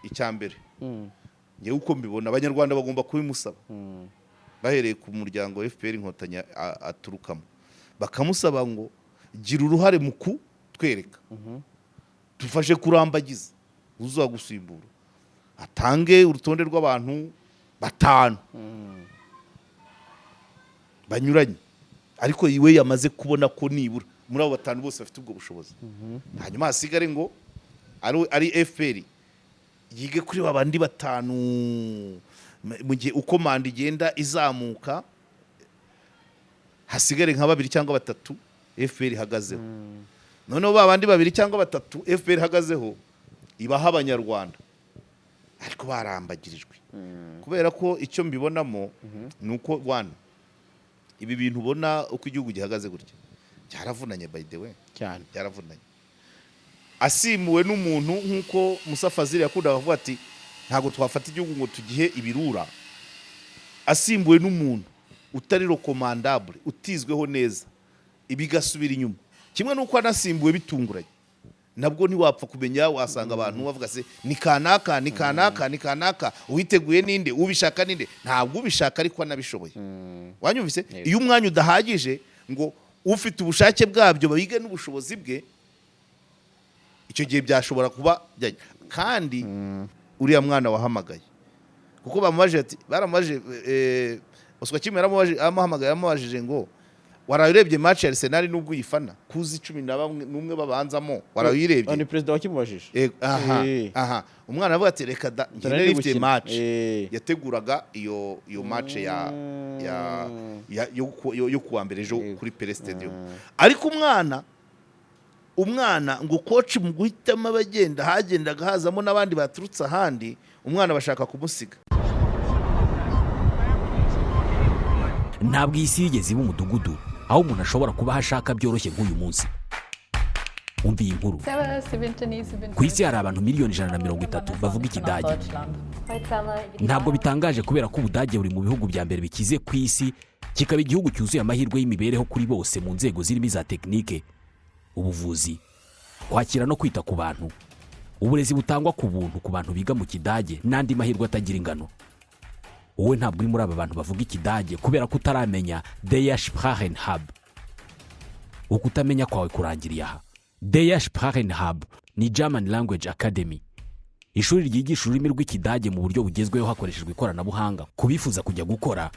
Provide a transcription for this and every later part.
Icya mbere, ngewe uko mbibona, Abanyarwanda bagomba kubimusaba bahereye ku muryango wa FPR Inkotanyi aturukamo, bakamusaba ngo: "Gira uruhare mu kutwereka, dufashe kurambagiza uzagusimbura." Atange urutonde rw'abantu batanu banyuranye, ariko we yamaze kubona ko nibura muri abo batanu bose bafite ubwo bushobozi. Hanyuma hasigare ngo ari FPR yige kuri babandi batanu, mu gihe uko manda igenda izamuka hasigare nka babiri cyangwa batatu FPR ihagazeho. Noneho ba bandi babiri cyangwa batatu FPR ihagazeho ibaha Abanyarwanda, ariko barambagirijwe. Kubera ko icyo mbibonamo ni uko, one, ibi bintu ubona uko igihugu gihagaze gutya byaravunanye, by the way. Cyane. Byaravunanye. Asimuwe n'umuntu nk'uko Musa Fazil yakundaga kuvuga ati: "Ntabwo twafata igihugu ngo tugihe ibirura." Asimbuwe n'umuntu utari recommandable, utizweho neza, ibigasubira inyuma. Kimwe n'uko anasimbuwe bitunguranye, nabwo ntiwapfa kumenya. Wasanga abantu bavuga: "Se ni kanaka, ni kanaka, ni kanaka, uwiteguye ninde, ubishaka ninde?" Ntabwo ubishaka ariko anabishoboye. Wanyumvise? Iyo umwanya udahagije ngo ufite ubushake bwabyo babige n'ubushobozi bwe, icyo gihe byashobora kuba byajya. Kandi uriya mwana wahamagaye, kuko bamubajije ati, baramubajije, Oswa Kimwe yaramubajije, amuhamagaye, yaramubajije ngo: "Waraye urebye match ya Arsenal nubwo uyifana, kuzi 11 n'umwe babanzamo, waraye uyirebye?" Ni perezida wakimubajije. Aha. Aha umwana avuga ati: "Reka da, njye Nari nari mfite gukina. match." Yateguraga iyo match ya yo kuwa mbere ejo kuri Pele Stadium. Ariko umwana ngo coach mu guhitamo abagenda, hagendaga hazamo n'abandi baturutse ahandi, umwana bashaka kumusiga. Ntabwo iyi si yigeze iba umudugudu aho umuntu ashobora kuba aho ashaka byoroshye nk'uyu munsi. Umva iyi nkuru. Ku isi hari abantu miliyoni 130 bavuga Ikidage. Ntabwo bitangaje, kubera ko Ubudage buri mu bihugu bya mbere bikize ku isi, kikaba igihugu cyuzuye amahirwe y'imibereho kuri bose mu nzego zirimo iza tekinike, ubuvuzi, kwakira no kwita ku bantu, uburezi butangwa ku buntu ku bantu biga mu Kidage n'andi mahirwe atagira ingano. Wowe ntabwo uri muri aba bantu bavuga Ikidage kubera ko utaramenya DEA Sprachen Hub. Ukutamenya kwawe kurangiriye aha. DEA Sprachen Hub ni German Language Academy, ishuri ryigisha ururimi rw'Ikidage mu buryo bugezweho hakoreshejwe ikoranabuhanga, ku bifuza kujya gukora,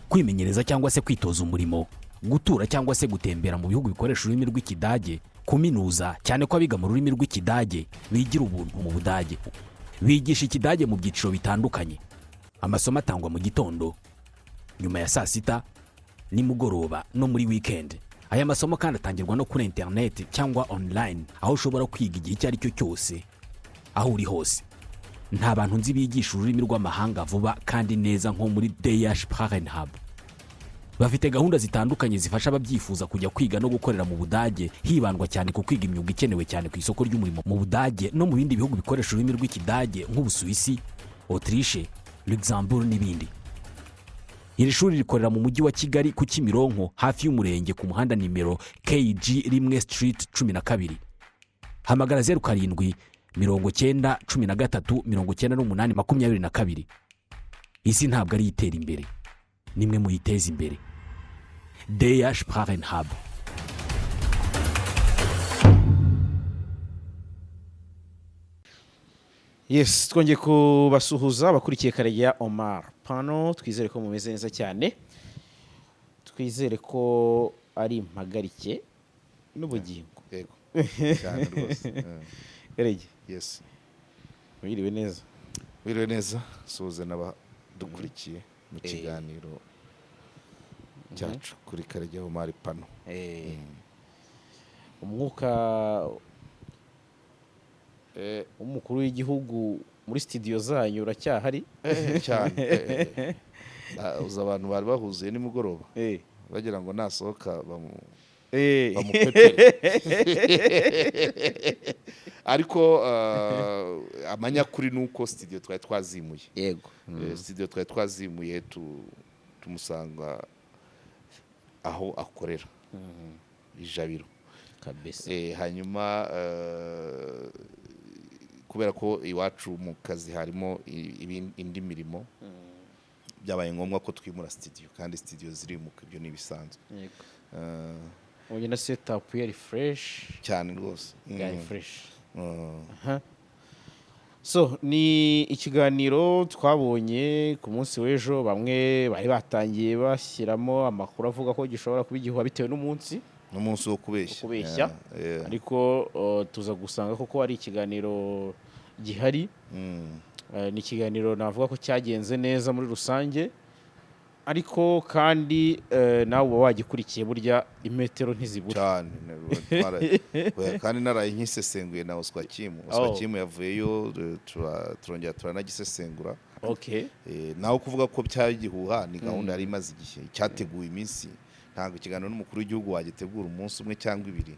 kwimenyereza cyangwa se kwitoza umurimo, gutura cyangwa se gutembera mu bihugu bikoresha ururimi rw'Ikidage, kuminuza, cyane ko abiga mu rurimi rw'Ikidage bigira ubuntu mu Budage. Bigisha Ikidage mu byiciro bitandukanye. Amasomo atangwa mu gitondo, nyuma ya saa sita, nimugoroba no muri wikendi. Aya masomo kandi atangirwa no kuri interineti cyangwa online, aho ushobora kwiga igihe icyo ari cyo cyose, aho uri hose. Nta bantu nzi bigisha ururimi rw'amahanga vuba kandi neza nko muri DEA Sprachen Hub. Bafite gahunda zitandukanye zifasha ababyifuza kujya kwiga no gukorera mu Budage, hibandwa cyane ku kwiga imyuga ikenewe cyane ku isoko ry'umurimo mu Budage no mu bindi bihugu bikoresha ururimi rw'Ikidage nk'Ubusuwisi, Autriche, Luxembourg n'ibindi. Iri shuri rikorera mu Mujyi wa Kigali, ku Kimironko, hafi y'umurenge, ku muhanda nimero KG 1 Street 12. Hamagara 0790139822. Isi ntabwo ari itera imbere, nimwe muyiteza imbere. DEA Sprachen Hub. Yes, twongeye kubasuhuza abakurikiye Karegeya Omar Pano. Twizere ko mumeze neza cyane, twizere ko ari impagarike n'ubugingo. Yego, cyane rwose. Karege, Yes. wiriwe neza? Wiriwe neza. Suhuze n'abadukurikiye mu kiganiro cyacu kuri Karegeya Omar Pano. Umwuka w'umukuru w'igihugu muri studio zanyu uracyahari? Cyane. Uzi abantu bari bahuzuye nimugoroba bagira ngo nasohoka bamupepere, ariko amanyakuri ni uko studio twari twazimuye. Studio twari twazimuye, tumusanga aho akorera Ijabiro. Hanyuma Kubera ko iwacu mu kazi harimo indi mirimo, byabaye ngombwa ko twimura studio, kandi studio zirimuka, ibyo ni ibisanzwe. Ubonye na setup yari fresh. Cyane rwose. Yari fresh. So ni ikiganiro twabonye ku munsi w'ejo. Bamwe bari batangiye bashyiramo amakuru avuga ko gishobora kuba igihuha bitewe n'umunsi n'umunsi wo kubeshya. Kubeshya. Ariko tuza gusanga koko ari ikiganiro gihari. Ni ikiganiro navuga ko cyagenze neza muri rusange, ariko kandi nawe uba wagikurikiye, burya imetero ntizibura. Cyane. Oya, kandi naraye nkisesenguye na Oswakimu. Oswakimu yavuyeyo, turongera turanagisesengura. Naho kuvuga ko byari igihuha, ni gahunda yari imaze igihe, cyateguwe iminsi. Ntabwo ikiganiro n'umukuru w'igihugu wagitegura umunsi umwe cyangwa ibiri.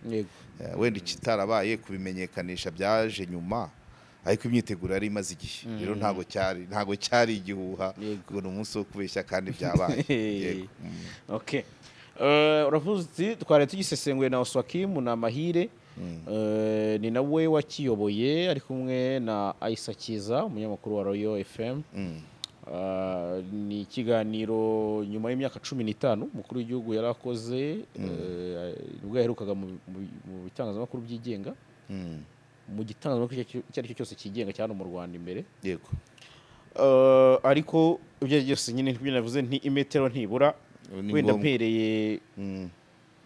Wenda ikitarabaye kubimenyekanisha byaje nyuma, ariko imyiteguro yari imaze igihe. Rero ntabwo cyari igihuha ngo ni umunsi wo kubeshya kandi byabaye. Yego. Okay. Uravuze uti twari tugisesenguye na Oswakim na Mahire. Ni nawe wakiyoboye ari kumwe na Aisa Kiza, umunyamakuru wa Royal FM. Ni ikiganiro nyuma y'imyaka 15 umukuru w'igihugu yari akoze, nibwo yaherukaga mu bitangazamakuru byigenga, mu gitangazamakuru icyo ari cyo cyose cyigenga cyane mu Rwanda imbere. Ariko ibyo ari byo byose nyine, nk'ibyo navuze, nti imetero ntibura. Ni Wenda ngombwa. mpereye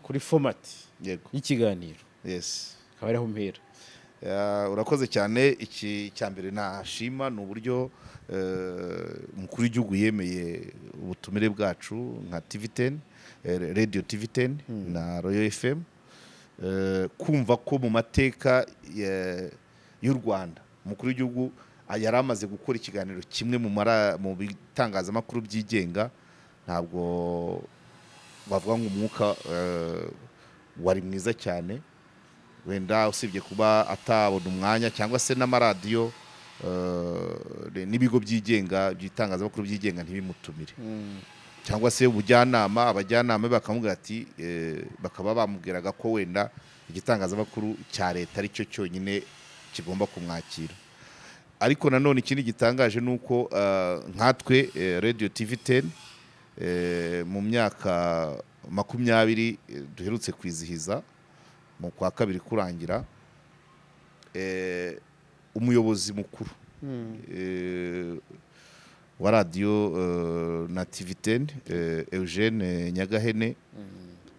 kuri format y'ikiganiro, akaba ariho mpera. Ya, urakoze cyane. Iki cya mbere nashima ni uburyo umukuru w'igihugu yemeye ubutumire bwacu nka TV10, Radio TV10 na Royal FM. Kumva ko mu mateka y'u Rwanda umukuru w'igihugu yari amaze gukora ikiganiro kimwe mu bitangazamakuru byigenga, ntabwo bavuga ngo umwuka wari mwiza cyane. Wenda usibye kuba atabona umwanya, cyangwa se n'amaradiyo n'ibigo byigenga by'itangazamakuru byigenga ntibimutumire, cyangwa se ubujyanama, abajyanama be bakamubwira ati bakaba bamubwiraga ko wenda igitangazamakuru cya leta aricyo cyonyine kigomba kumwakira. Ariko nanone ikindi gitangaje ni uko nkatwe Radio TV 10, mu myaka 20 duherutse kwizihiza mu kwa kabiri kurangira, umuyobozi mukuru wa radiyo na TV 10, Eugene Nyagahene,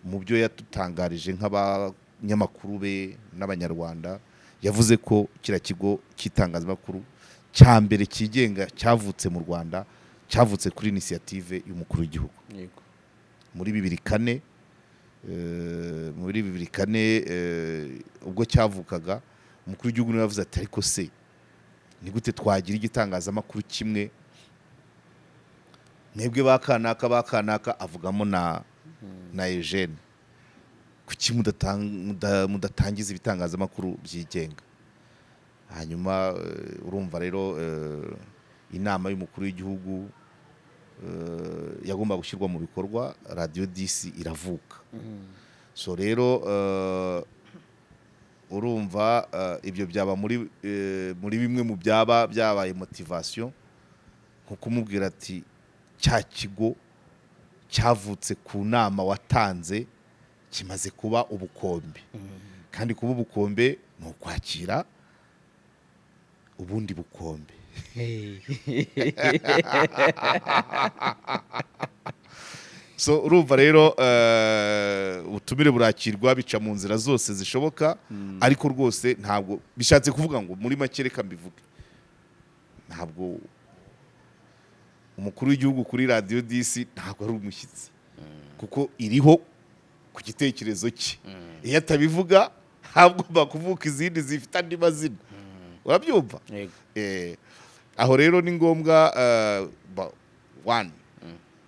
mu byo yadutangarije nk'abanyamakuru be n'Abanyarwanda, yavuze ko kiriya kigo cy'itangazamakuru cya mbere cyigenga cyavutse mu Rwanda cyavutse kuri initiative y'umukuru w'igihugu. Muri 2004, ubwo cyavukaga, umukuru w'igihugu niwe yavuze ati: "Ariko se ni gute twagira igitangazamakuru kimwe, mwebwe ba kanaka, ba kanaka," avugamo na Eugene, "kuki mudatangiza ibitangazamakuru byigenga?" Hanyuma urumva rero inama y'umukuru w'igihugu yagomba gushyirwa mu bikorwa, Radiyo 10 iravuka. So rero urumva ibyo byaba muri bimwe mu byaba byabaye motivation, nko kumubwira ati: "Cya kigo cyavutse ku nama watanze kimaze kuba ubukombe, kandi kuba ubukombe ni ukwakira ubundi bukombe." So urumva rero ubutumire burakirwa, bica mu nzira zose zishoboka. Ariko rwose ntabwo bishatse kuvuga ngo, muri make reka mbivuge, ntabwo umukuru w'igihugu kuri Radiyo 10 ntabwo ari umushyitsi, kuko iriho ku gitekerezo cye. Iyo atabivuga hagomba kuvuka izindi zifite andi mazina, urabyumva? Yego. Aho rero ni ngombwa one,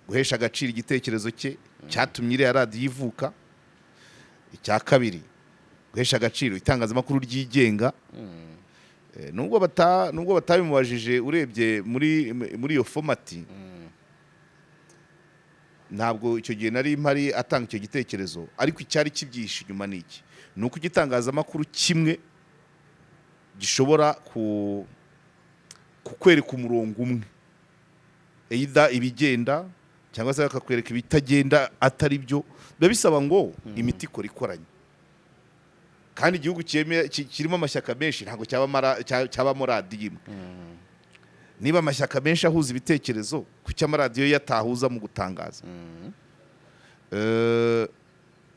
guhesha agaciro igitekerezo cye cyatumye iriya radiyo ivuka. Icya kabiri, guhesha agaciro itangazamakuru ryigenga. Nubwo batabimubajije, urebye muri iyo format, ntabwo icyo gihe nari mpari atanga icyo gitekerezo, ariko icyari kibyihishe inyuma ni iki? Ni uko igitangazamakuru kimwe gishobora kukwereka umurongo umwe, either ibigenda cyangwa se bakakwereka ibitagenda atari byo. Biba bisaba ngo imiti ikora ikoranye, kandi igihugu kirimo amashyaka menshi ntabwo cyabamo radiyo imwe. Niba amashyaka menshi ahuza ibitekerezo, kuki amaradiyo yo atahuza mu gutangaza?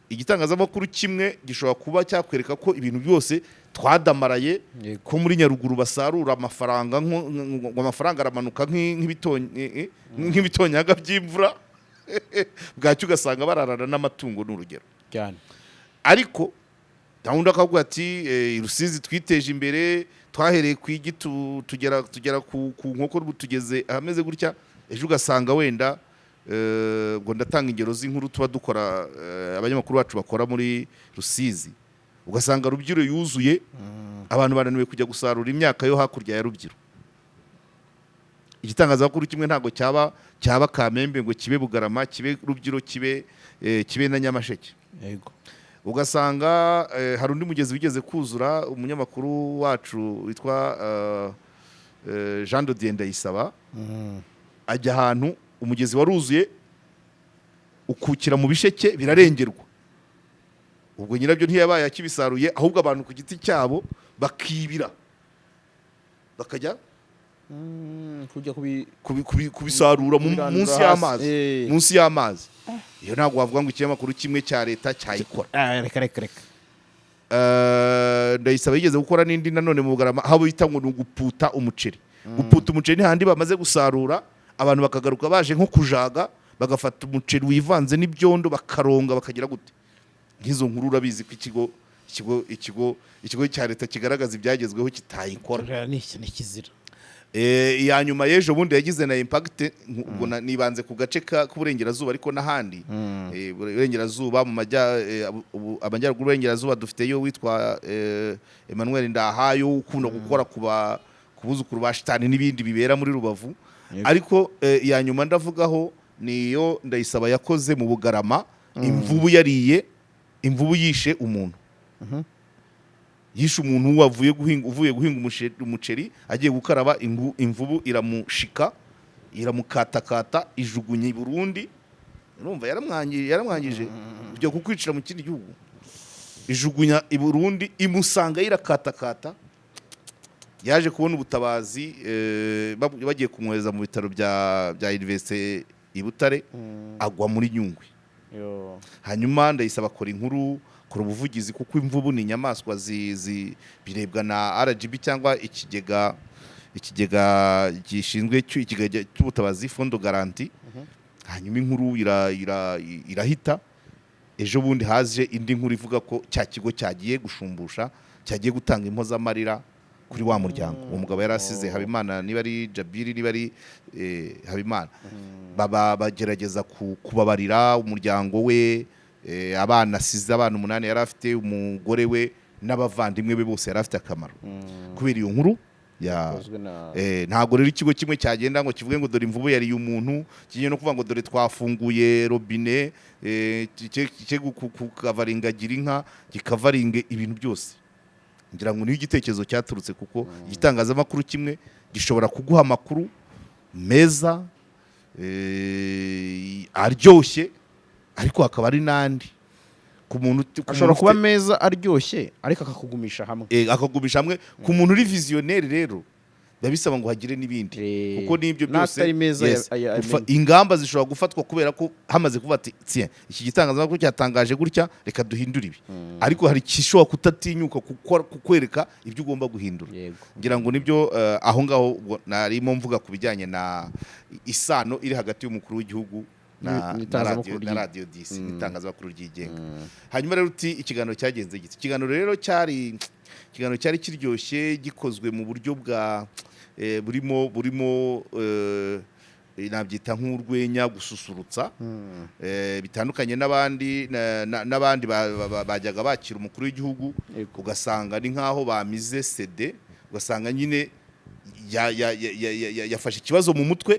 Igitangazamakuru kimwe gishobora kuba cyakwereka ko ibintu byose twadamaraye, ko muri Nyaruguru basarura amafaranga, ngo amafaranga aramanuka nk'ibitonyaga by'imvura, bwacyo ugasanga bararana n'amatungo, ni urugero. Ariko gahunda akavuga ati: "Rusizi twiteje imbere, twahereye ku igi tugera ku nkoko, ubu tugeze ahameze gutya." Ejo ugasanga wenda, ngo ndatanga ingero z'inkuru tuba dukora, abanyamakuru bacu bakora muri Rusizi, ugasanga Rubyiro yuzuye, abantu bananiwe kujya gusarura imyaka yo hakurya ya Rubyiro. Igitangazamakuru kimwe ntabwo cyaba Kamembe ngo kibe Bugarama, kibe Rubyiro, kibe na Nyamasheke. Ugasanga hari undi mugezi wigeze kuzura, umunyamakuru wacu witwa Jean de Dieu Ndayisaba ajya ahantu umugezi waruzuye ukukira mu bisheke birarengerwa. Ubwo nyirabyo ntiyabaye akibisaruye, ahubwo abantu ku giti cyabo bakibira bakajya Kujya kubi kubisarura kubirandura munsi hasi. y'amazi. Munsi y'amazi. Iyo ntabwo wavuga ngo ikinyamakuru kimwe cya leta cyayikora. Ah, reka reka reka. Ndayisaba yigeze gukora n'indi nanone mu Bugarama, aho bita ngo ni uguputa umuceri. Guputa umuceri ni handi bamaze gusarura, abantu bakagaruka baje nko kujaga, bagafata umuceri wivanze n'ibyondo, bakaronga, bakagira gute. Nk'izo nkuru urabizi ko ikigo cya leta kigaragaza ibyagezweho kitayikora. Ni ikizira. Iya nyuma y'ejo bundi yagize na impact, ubwo nibanze ku gace k'uburengerazuba, ariko n'ahandi. Burengerazuba mu majya amajyaruguru y'uburengerazuba dufiteyo witwa Emmanuel Ndahayo, ukunda gukora ku buzukuru ba shitani n'ibindi bibera muri Rubavu. Ariko iya nyuma ndavugaho niyo Ndayisaba yakoze mu Bugarama, imvubu yariye, imvubu yishe umuntu, yishe umuntu wavuye guhinga, uvuye guhinga umuceri, agiye gukaraba, imvubu iramushika, iramukatakata, ijugunya i Burundi. Urumva yaramwangije kujya kukwicira mu kindi gihugu. Ijugunya i Burundi, imusanga irakatakata. Yaje kubona ubutabazi, bagiye kumwohereza mu bitaro bya université i Butare, agwa muri Nyungwe. Yo. Hanyuma Ndayisaba akora inkuru, akora ubuvugizi, kuko imvubu ni inyamaswa birebwa na RGB cyangwa ikigega gishinzwe ikigega cy'ubutabazi, fonds de garantie. Hanyuma inkuru irahita. Ejo bundi haje indi nkuru ivuga ko cya kigo cyagiye gushumbusha, cyagiye gutanga impozamarira kuri wa muryango uwo mugabo yari asize, Habimana, niba ari Jabiri, niba ari Habimana. Baba bagerageza kubabarira umuryango we, abana asize, abana umunani yari afite, umugore we n'abavandimwe be bose yari afite akamaro kubera iyo nkuru ya Yakozwe na Ntabwo rero ikigo kimwe cyagenda ngo kivuge ngo dore imvubu yariye umuntu, kigiye no kuvuga ngo dore twafunguye robine, cye kukavaringa gira inka, gikavaringe ibintu byose. Ngira ngo niyo igitekerezo cyaturutse, kuko igitangazamakuru kimwe gishobora kuguha amakuru meza, aryoshye, ariko hakaba hari n'andi ku muntu ku Ashobora muntu kuba ufite meza aryoshye, ariko akakugumisha hamwe. Akagumisha hamwe. Ku muntu uri visionnaire rero biba bisaba ngo hagire n'ibindi, kuko n'ibyo byose N'atari meza yes, ingamba zishobora gufatwa kubera ko hamaze kuba ati: "Tiens, iki gitangazamakuru cyatangaje gutya, reka duhindure ibi." Ariko hari ikishobora kutatinyuka kukwereka ibyo ugomba guhindura. Ngira ngo nibyo, aho ngaho ubwo narimo mvuga ku bijyanye na isano iri hagati y'umukuru w'igihugu na N'itangazamakuru na radio, na radio disi n'itangazamakuru ryigenga. Hanyuma rero uti ikiganiro cyagenze gite? Ikiganiro rero cyari ikiganiro cyari kiryoshye, gikozwe mu buryo bwa burimo nabyita nk'urwenya, gususurutsa, bitandukanye n'abandi n'abandi bajyaga bakira umukuru w'igihugu, ugasanga ni nk'aho bamize CD, ugasanga nyine yafashe ikibazo mu mutwe,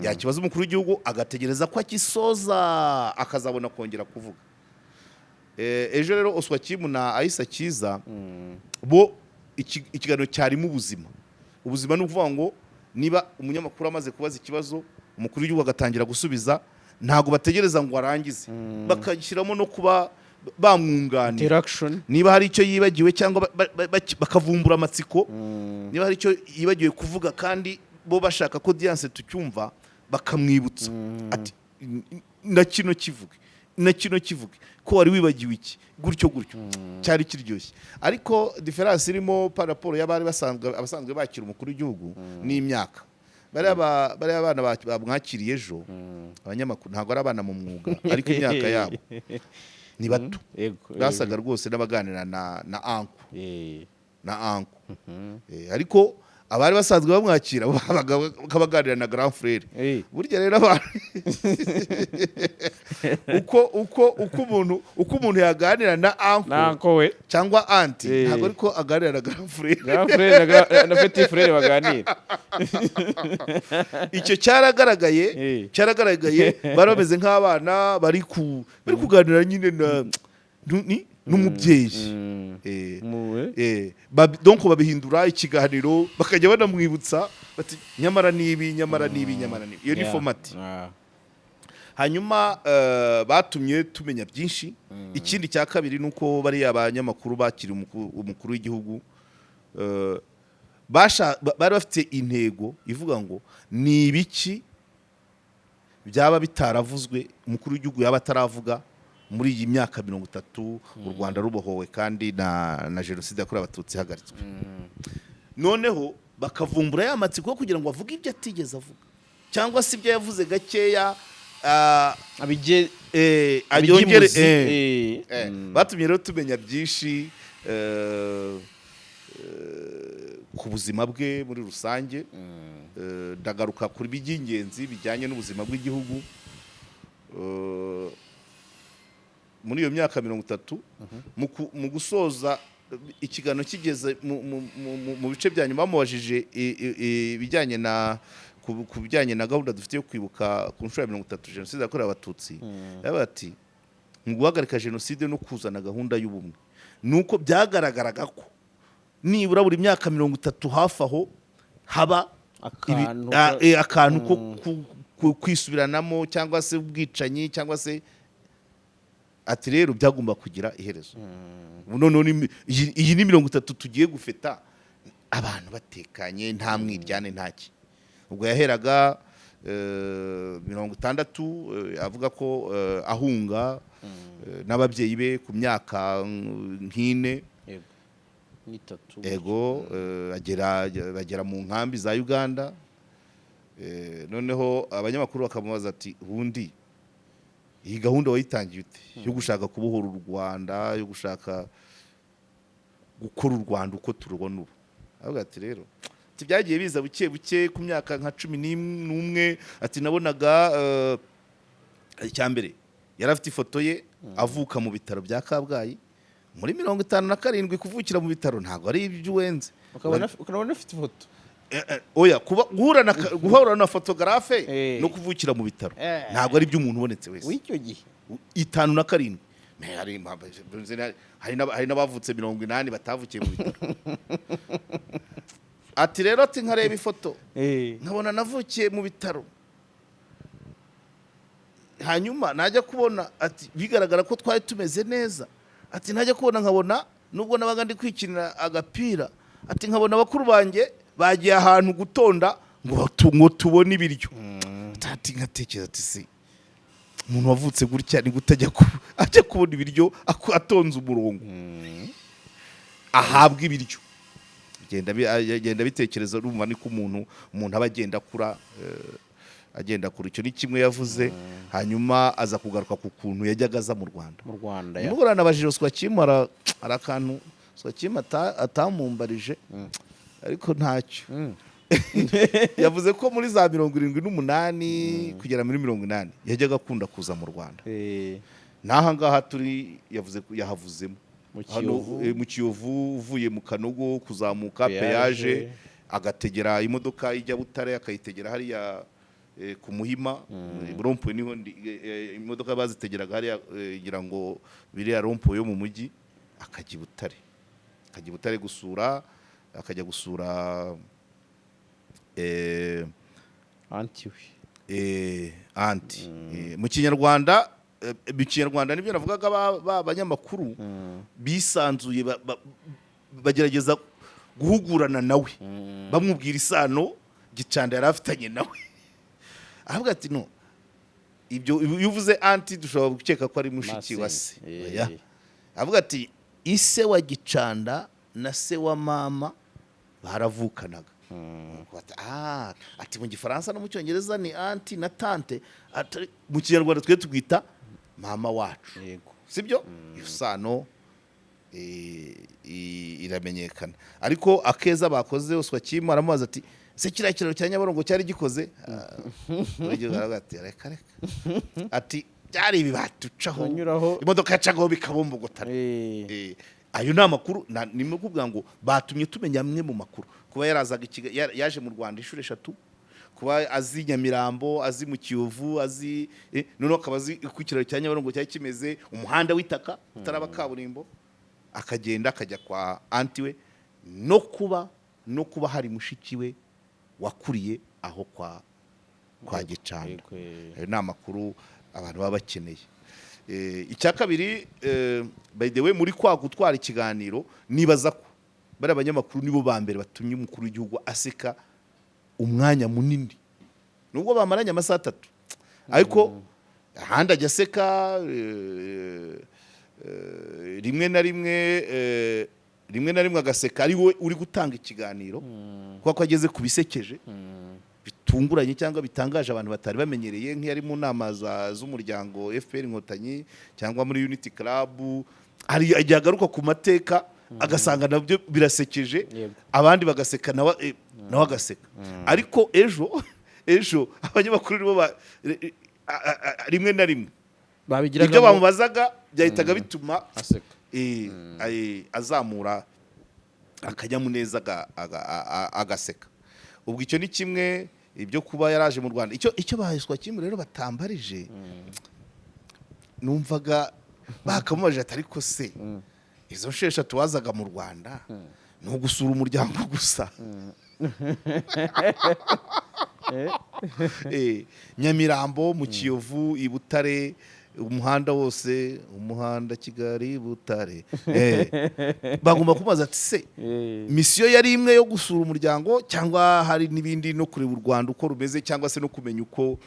yakibaza umukuru w'igihugu, agategereza ko akisoza akazabona kongera kuvuga. Ejo rero Oswakimu na Aisa Kiza bo Ikiganiro cyarimo ubuzima. Ubuzima ni ukuvuga ngo niba umunyamakuru amaze kubaza ikibazo, umukuru w'igihugu agatangira gusubiza, ntabwo bategereza ngo arangize, bakashyiramo no kuba bamwunganira Interaction. niba hari icyo yibagiwe cyangwa bakavumbura amatsiko, niba hari icyo yibagiwe kuvuga kandi bo bashaka ko audience tucyumva, bakamwibutsa ati: "Na kino kivuge, na kino kivuge, ko wari wibagiwe iki?" Gutyo gutyo. Cyari kiryoshye, ariko différence irimo par rapport y'abari basanzwe, abasanzwe bakira umukuru w'igihugu, n'imyaka bariya bana bamwakiriye ejo, abanyamakuru, ntabwo ari abana mu mwuga, ariko imyaka yabo ni bato. Basaga rwose n'abaganira na uncle na uncle. Ariko abari basanzwe bamwakira bo babaga baganira na grand frère. Burya rero abantu uko umuntu yaganira na uncle Nanko we cyangwa auntie, ntabwo ariko aganira na grand frère. Grand frère na petit frère baganira. Icyo cyaragaragaye. Cyaragaragaye, bari bameze nk'abana bari kuganira nyine na n'umubyeyi. Donc babihindura ikiganiro, bakajya banamwibutsa bati: "Nyamara nibi, nyamara nibi, nyamara nibi." Iyo ni format. Hanyuma batumye tumenya byinshi. Ikindi cya kabiri ni uko bariya banyamakuru bakiri umukuru w'igihugu, bari bafite intego ivuga ngo ni ibiki byaba bitaravuzwe, umukuru w'igihugu yaba ataravuga muri iyi myaka 30 u Rwanda rubohowe kandi na jenoside yakorewe Abatutsi ihagaritswe. Noneho bakavumbura ya matsiko kugira ngo avuge ibyo atigeze avuga cyangwa se ibyo yavuze gakeya, abijye ayongere. Abijye imuzi. Batumye rero tumenya byinshi ku buzima bwe muri rusange. Ndagaruka kuri by'ingenzi bijyanye n'ubuzima bw'igihugu muri iyo myaka 30. Mu gusoza ikiganiro, kigeze mu bice bya nyuma, bamubajije ibijyanye na ku bijyanye na gahunda dufite yo kwibuka ku nshuro ya 30 jenoside yakorewe Abatutsi, yabaye ati mu guhagarika jenoside no kuzana gahunda y'ubumwe, ni uko byagaragaraga ko nibura buri myaka 30 hafi aho haba akantu akantu ko kwisubiranamo cyangwa se ubwicanyi cyangwa se, ati rero byagomba kugira iherezo. Ubu noneho iyi ni 30 tugiye gufeta abantu batekanye, nta mwiryane, ntaki. Ubwo yaheraga 60, avuga ko ahunga n'ababyeyi be ku myaka nk'ine. Yego, n'itatu. Ego, bagera mu nkambi za Uganda. Noneho abanyamakuru bakamubaza ati: "Ubundi iyi gahunda wayitangiye ute yo gushaka kubohora u Rwanda, yo gushaka gukora u Rwanda uko turubona ubu?" Avuga ati rero, ati byagiye biza buke buke. Ku myaka nka 11, ati nabonaga, icya mbere yari afite ifoto ye avuka mu bitaro bya Kabgayi muri 57. Kuvukira mu bitaro ntabwo ari iby'uwenze. Ukabona ufite ifoto. Oya, kuba guhura na photographe no kuvukira mu bitaro ntabwo ari iby'umuntu ubonetse wese. W'icyo gihe. 57. Me, hari n'abavutse 80 batavukiye mu bitaro. Ati rero, ati nkareba ifoto nkabona navukiye mu bitaro, hanyuma najya kubona, ati bigaragara ko twari tumeze neza, ati najya kubona nkabona nubwo nabaga ndi kwikinira agapira, ati nkabona bakuru banjye bagiye ahantu gutonda ngo tubone ibiryo. Ati nkatekereza ati: "Si umuntu wavutse gutya ni gute ajya kubona ibiryo atonze umurongo, ahabwa ibiryo?" Agenda bitekereza, urumva niko umuntu aba agenda akura, agenda akura. Icyo ni kimwe yavuze. Hanyuma aza kugaruka ku kuntu yajyaga aza mu Rwanda. Mu Rwanda ya. Nimugoroba nabajije Oswakim, hari akantu Oswakim atamumbarije, ariko ntacyo. Yavuze ko muri za 78 kugera muri 80 yajyaga akunda kuza mu Rwanda. N'aha ngaha turi yavuze ko yahavuzemo. Mu Hano, Kiyovu. Mu Kiyovu, uvuye mu Kanogo kuzamuka Péage. Péage, agategera imodoka ijya Butare, akayitegera hariya ku Muhima rond-point, niho imodoka bazitegeraga hariya, ngira ngo biriya rond-point yo mu mujyi, akajya i Butare, akajya i Butare gusura. akajya gusura Auntie we. Auntie. Mu Kinyarwanda nibyo navugaga, ba banyamakuru bisanzuye, bagerageza guhugurana nawe, bamubwira isano Gicanda yari afitanye nawe. Aravuga ati: "No, ibyo iyo uvuze auntie dushobora gukeka ko ari mushiki wa se." Oya. Avuga ati: "Ise wa Gicanda na se wa mama baravukanaga." Ati: "Ah," ati: "Mu Gifaransa no mu Cyongereza ni auntie na tante." Ati: "Mu Kinyarwanda twe tubwita mama wacu." Sibyo? Iyo sano iramenyekana. Ariko akeza bakoze, Oswakim aramubaza ati: "Se kiriya kiraro cya Nyabarongo cyari gikoze?" Ah, buri gihe aravuga ati: "Reka reka," ati: "Byari ibibati ucaho, Banyuraho. imodoka yacagaho bikabombogotana." Ayo ni amakuru ni ukuvuga ngo batumye tumenya amwe mu makuru: kuba yarazaga yaje mu Rwanda inshuro eshatu, kuba azi Nyamirambo, azi mu Kiyovu, azi noneho akaba azi uko ikiraro cya Nyabarongo cyari kimeze, umuhanda w'itaka utaraba kaburimbo, akagenda akajya kwa auntie we, no kuba hari mushiki we wakuriye aho kwa Gicanda. Ayo ni amakuru abantu baba bakeneye. Icya kabiri, by the way, muri kwa gutwara ikiganiro, nibaza ko bariya banyamakuru nibo ba mbere batumye umukuru w'igihugu aseka umwanya munini, nubwo bamaranye amasaha 3, ariko ahandi ajya aseka rimwe na rimwe agaseka ari we uri gutanga ikiganiro, kuko ko ageze ku bisekeje bitunguranye cyangwa bitangaje abantu batari bamenyereye, nk'iyo ari mu nama z'umuryango FPR Inkotanyi cyangwa muri Unity Club, hari igihe agaruka ku mateka agasanga nabyo birasekeje, abandi bagaseka, nawe agaseka. Ariko ejo abanyamakuru nibo rimwe na rimwe babigiraga ibyo bamubazaga byahitaga bituma aseka. Azamura akanyamuneza, agaseka. Ubwo icyo ni kimwe, ibyo kuba yaraje mu Rwanda. Icyo baheswa kimwe rero batambarije, numvaga bakamubajije ati: "Ariko se izo nshuro eshatu wazaga mu Rwanda ni ugusura umuryango gusa?" Nyamirambo, mu Kiyovu, i Butare, umuhanda wose, umuhanda Kigali Butare. Bagomba kumubaza ati: "Se mission yari imwe yo gusura umuryango, cyangwa hari n'ibindi, no kureba u Rwanda uko rumeze, cyangwa se no kumenya uko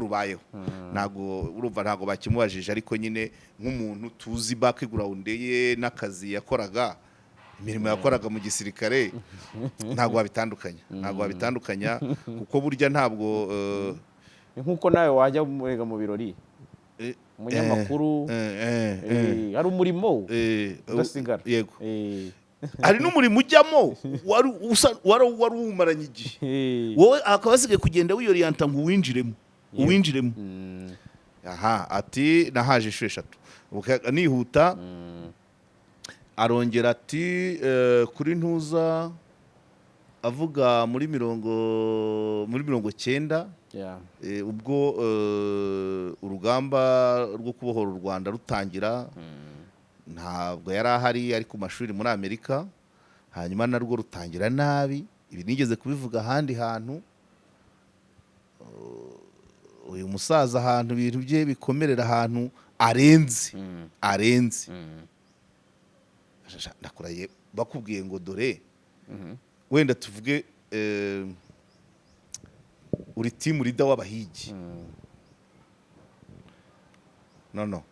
rubayeho?" Ntabwo urumva, ntabwo bakimubajije, ariko nyine nk'umuntu tuzi background ye n'akazi yakoraga, imirimo yakoraga mu gisirikare, ntabwo wabitandukanya, kuko burya ntabwo Ni nk'uko nawe wajya murega mu birori, umunyamakuru, hari umurimo udasigara. Yego. Hari n'umurimo ujyamo wari uwumaranye igihe, wowe akaba asigaye kugenda wiyoriyanta ngo uwinjiremo. Aha ati: "Nahaje inshuro eshatu." Nihuta, arongera ati kuri ntuza avuga muri 90, ubwo urugamba rwo kubohora u Rwanda rutangira, ntabwo yari ahari, ari ku mashuri muri Amerika. Hanyuma narwo rutangira nabi. Ibi nigeze kubivuga ahandi hantu. Uyu musaza, ahantu ibintu bye bikomerera, ahantu arenze, ndakurahiye, bakubwiye ngo dore wenda tuvuge uri team leader w'abahigi, no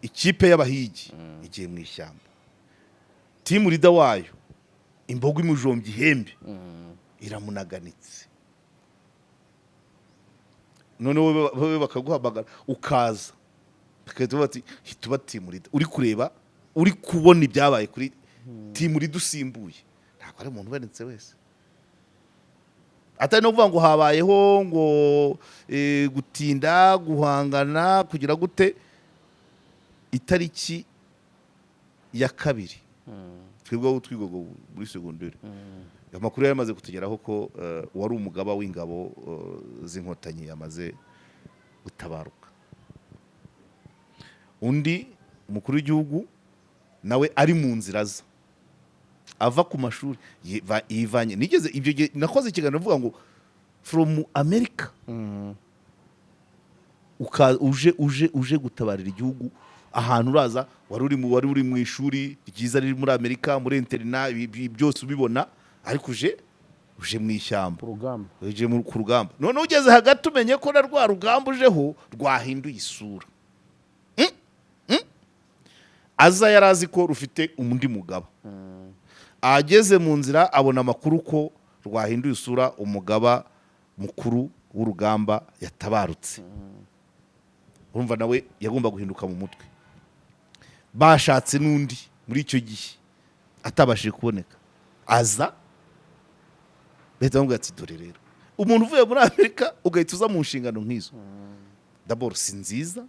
ikipe y'abahigi igiye mu ishyamba, team leader wayo imbogo imujombye ihembe, iramunaganitse, noneho wowe bakaguhamagara ukaza, bagahita bavuga bati: "Hita uba team leader." Uri kureba, uri kubona ibyabaye kuri team leader usimbuye, ntabwo ari umuntu ubonetse wese. Atari no kuvuga ngo habayeho ngo gutinda guhangana kugira gute. Itariki ya 2, twebwe aho twigaga muri segonderi, amakuru yari amaze kutugeraho ko uwari umugaba w'ingabo z'Inkotanyi yamaze gutabaruka. Undi, umukuru w'igihugu nawe ari mu nzira aza. Ava ku mashuri, yivanye, nigeze ibyo gihe nakoze ikiganiro mvuga ngo from America uje gutabarira igihugu ahantu uraza wari uri mu ishuri ryiza riri muri Amerika, muri internat, ibi byose ubibona, ariko uje mu ishyamba. Ku rugamba. Uje ku rugamba. Noneho ugeze hagati umenye ko na rwa rugamba ujeho rwahinduye isura. Aza yari azi ko rufite undi mugaba. Ageze mu nzira abona amakuru ko rwahinduye isura, umugaba mukuru w'urugamba yatabarutse. Urumva nawe yagomba guhinduka mu mutwe. Bashatse n'undi muri icyo gihe atabashije kuboneka, aza bahita bamubwira ati: "Dore rero umuntu uvuye muri Amerika ugahita uza mu nshingano nk'izo, d'abord si nziza."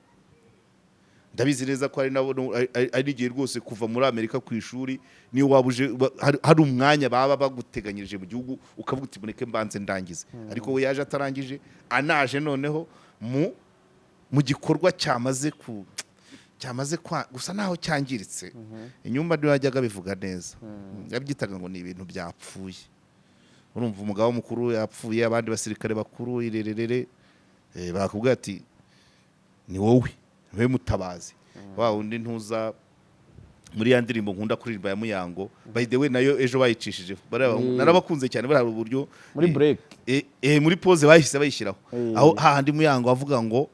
Ndabizi neza ko hari nabo ari n'igihe rwose kuva muri Amerika ku ishuri, niyo waba uje hari umwanya baba baguteganyirije mu gihugu, ukavuga uti: "Mureke mbanze ndangize." Ariko we yaje atarangije, anaje noneho mu gikorwa cyamaze gusa naho cyangiritse. Inyumba niyo yajyaga abivuga neza, yabyitaga ngo ni ibintu byapfuye. Urumva umugaba mukuru yapfuye, abandi basirikare bakuru irererere, bakubwira ati: "Ni wowe, wowe mutabazi wa wundi." Ntuza muri ya ndirimbo nkunda kuririmba ya Muyango, by the way nayo ejo bayicishije. Narabakunze cyane bariya uburyo Muri break. Muri pause bahise bayishyiraho. Aho hahandi Muyango avuga ngo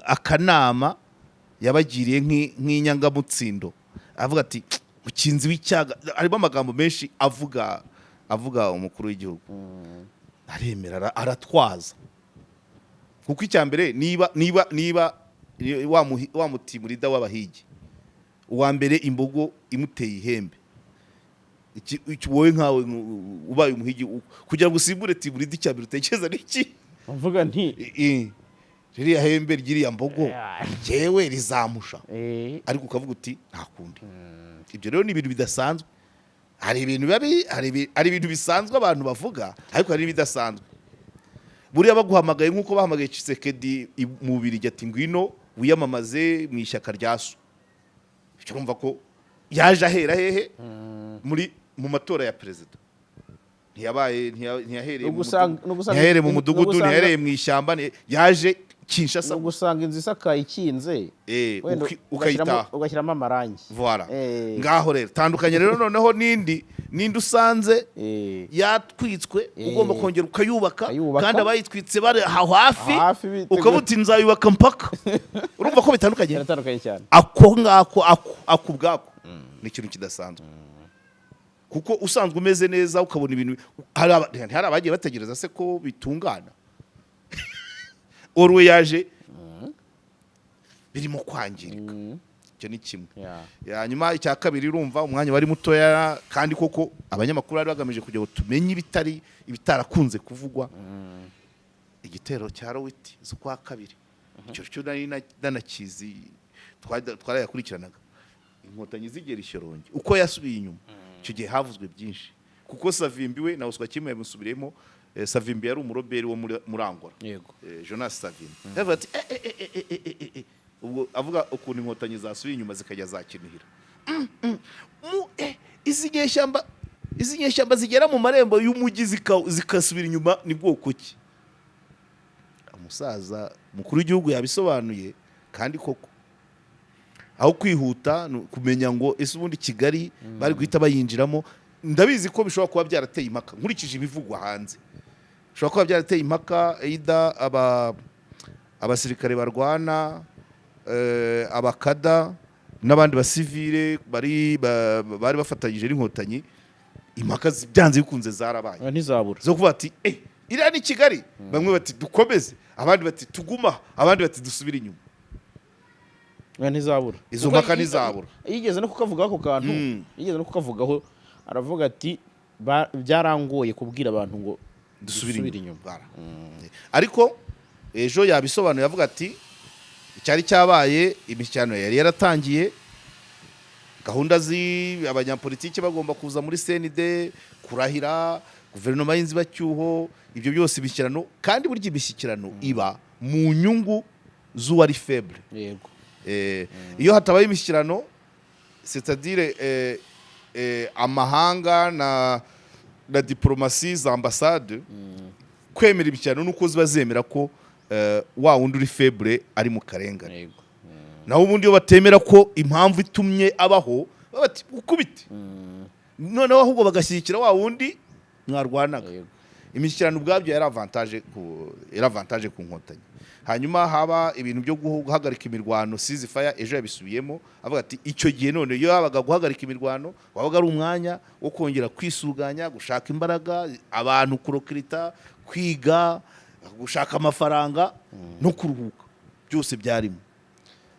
akanama yabagiriye nk'inyangamutsindo, avuga ati: "Mukinzi w'icyaga." Harimo amagambo menshi avuga umukuru w'igihugu aremera aratwaza. Kuko icya mbere, niba wa mutimurida w'abahigi uwa mbere imbogo imuteye ihembe, wowe nkawe ubaye umuhigi, kugira ngo usimbure timurida, icya mbere utekereza ni iki? Mvuga nti Ririya hembe ry'iriya mbogo jyewe rizamusha. Ariko ukavuga uti: "Nta kundi." Ibyo rero ni ibintu bidasanzwe. Hari ibintu biba hari ibintu bisanzwe abantu bavuga, ariko hari n'ibidasanzwe. Buriya baguhamagaye nk'uko bahamagaye Tshisekedi mu Bubiligi ati: "Ngwino wiyamamaze mu ishyaka rya so." Icyo urumva ko yaje ahera hehe? Mu matora ya perezida. Ntiyabaye, ntiyahereye mu mudugudu, ntiyahereye mu mudugudu, ntiyahereye mu ishyamba, yaje Kinshasa. Ni ugusanga inzu isakaye ikinze, wenda ukayitaha. Ugashyiramo amarangi. Voilà. Eh. Ngaho rero tandukanye rero noneho n'indi usanze yatwitswe, ugomba kongera ukayubaka, Ukayubaka. kandi abayitwitse bari aho hafi, Hafi biteguye. ukavuga uti: "Nzayubaka mpaka." Urumva ko bitandukanye? Biratandukanye cyane. Ako ngako, ako ubwako ni ikintu kidasanzwe, kuko usanzwe umeze neza ukabona ibintu, hari abagiye bategereza se ko bitungana. Oruwe yaje birimo kwangirika. Icyo ni kimwe. Hanyuma icya kabiri, urumva umwanya wari mutoya, kandi koko abanyamakuru bari bagamije kugira ngo tumenye ibitarakunze kuvugwa. Igitero cya le 8 z'ukwa kabiri, icyo cyo nari nanakizi, twarayakurikiranaga. Inkotanyi zigera i Shyorongi, uko yasubiye inyuma, icyo gihe havuzwe byinshi, kuko Savimbi we na Oswa kimwe yamusubiriyemo. Savimbi yari umuroberi wo muri Angola. Jonas Savimbi yavuga ati: "Eh, eh, eh, eh, eh, eh, eh, eh." Ubwo avuga ukuntu Inkotanyi zasubiye inyuma zikajya za Kinihira. Izi nyeshyamba zigera mu marembo y'umujyi zikasubira inyuma, ni bwoko ki? Umusaza mukuru w'igihugu yabisobanuye, kandi koko aho kwihuta ni kumenya ngo ese ubundi Kigali bari guhita bayinjiramo. Ndabizi ko bishobora kuba byarateye impaka, nkurikije ibivugwa hanze bishobora kuba byarateye impaka, either abasirikare barwana, abakada n'abandi basivile bari bafatanyije n'Inkotanyi. Impaka byanze bikunze zarabaye. Oya, ntizabura. Zo kuvuga ati: "Eh, iriya ni Kigali." Bamwe bati: "Dukomeze," abandi bati: "Tuguma," abandi bati: "Dusubire inyuma." Oya, ntizabura. Izo Kuko mpaka ntizabura. Yigeze no kukavugaho ako kantu. Yigeze no kukavugaho, aravuga ati: "Byarangoye kubwira abantu ngo dusubire dusubire inyuma." inyuma." Bara. Ariko ejo yabisobanuye, avuga ati icyari cyabaye, imishyikirano yari yaratangiye, gahunda abanyapolitiki bagomba kuza muri CND kurahira guverinoma y'inzibacyuho, ibyo byose imishyikirano. Kandi burya imishyikirano iba mu nyungu z'uwari faible. Iyo hatabaye imishyikirano, c'est-à-dire amahanga na diplomasi za ambasade kwemera imishyikirano nuko ziba zemera ko wa wundi uri faible ari mu karengane. Naho ubundi iyo batemera ko impamvu itumye abaho, baba bati ukubite, noneho ahubwo bagashyigikira wa wundi mwarwanaga. Imishyikirano ubwabyo yari avantage ku Nkotanyi. Hanyuma haba ibintu byo guhagarika imirwano, ceasefire, ejo yabisubiyemo avuga ati icyo gihe none iyo habaga guhagarika imirwano wabaga ari umwanya wo kongera kwisuganya, gushaka imbaraga, abantu kurecruita, kwiga, gushaka amafaranga no kuruhuka, byose byarimo.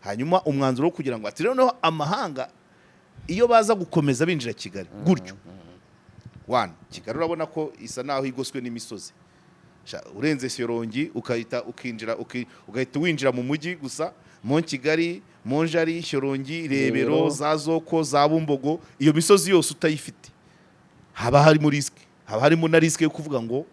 Hanyuma umwanzuro wo kugira ngo ati noneho amahanga iyo baza gukomeza binjira Kigali gutyo, one, Kigali urabona ko isa naho igoswe n'imisozi. Urenze Shyorongi ukahita ukinjira, ugahita winjira mu mujyi gusa, Mont Kigali, Mont Jali, Shyorongi, Rebero, Rebero. za Zoko, za Bumbogo, iyo misozi yose utayifite haba harimo risque, haba harimo na risque yo kuvuga ngo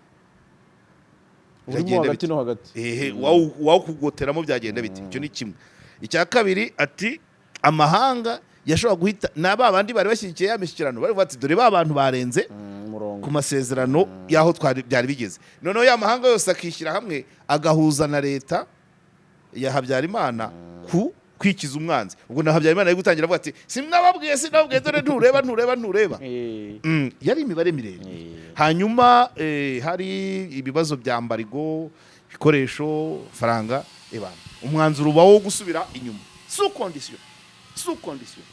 Urimo biragenda hagati bite? no hagati. Ehe, wawukugoteramo byagenda bite? Icyo ni kimwe. Icya kabiri, ati amahanga yashobora guhita na ba bandi bari bashyigikiye ya mishyikirano bari bati dore ba bantu barenze Umurongo ku masezerano y'aho twari byari bigeze. Noneho ya mahanga yose akishyira hamwe agahuza na leta ya Habyarimana ku kwikiza umwanzi. Ubwo na Habyarimana ari gutangira avuga ati sinababwiye, sinababwiye, dore ntureba, ntureba, ntureba. Yari imibare miremire. Hanyuma hari ibibazo bya embargo, ibikoresho, faranga ebana, umwanzuro uba wo gusubira inyuma sous condition, sous condition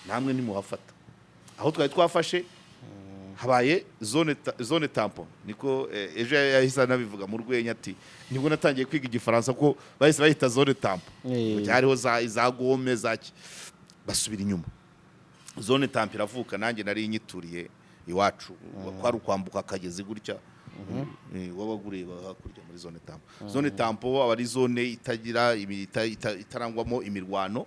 namwe ntimuhafata aho twari twafashe, habaye zone tampon. Niko ejo yahise anabivuga mu rwenya ati nibwo natangiye kwiga Igifaransa, ko bahise bahita zone tampon. Hariho za gome za ki, basubira inyuma, zone tampon iravuka. Nanjye nari nyituriye iwacu, kwari ukwambuka akagezi gutya. Wabaga ureba hakurya muri zone tampon. Zone tampon aba ari zone itagira itarangwamo imirwano,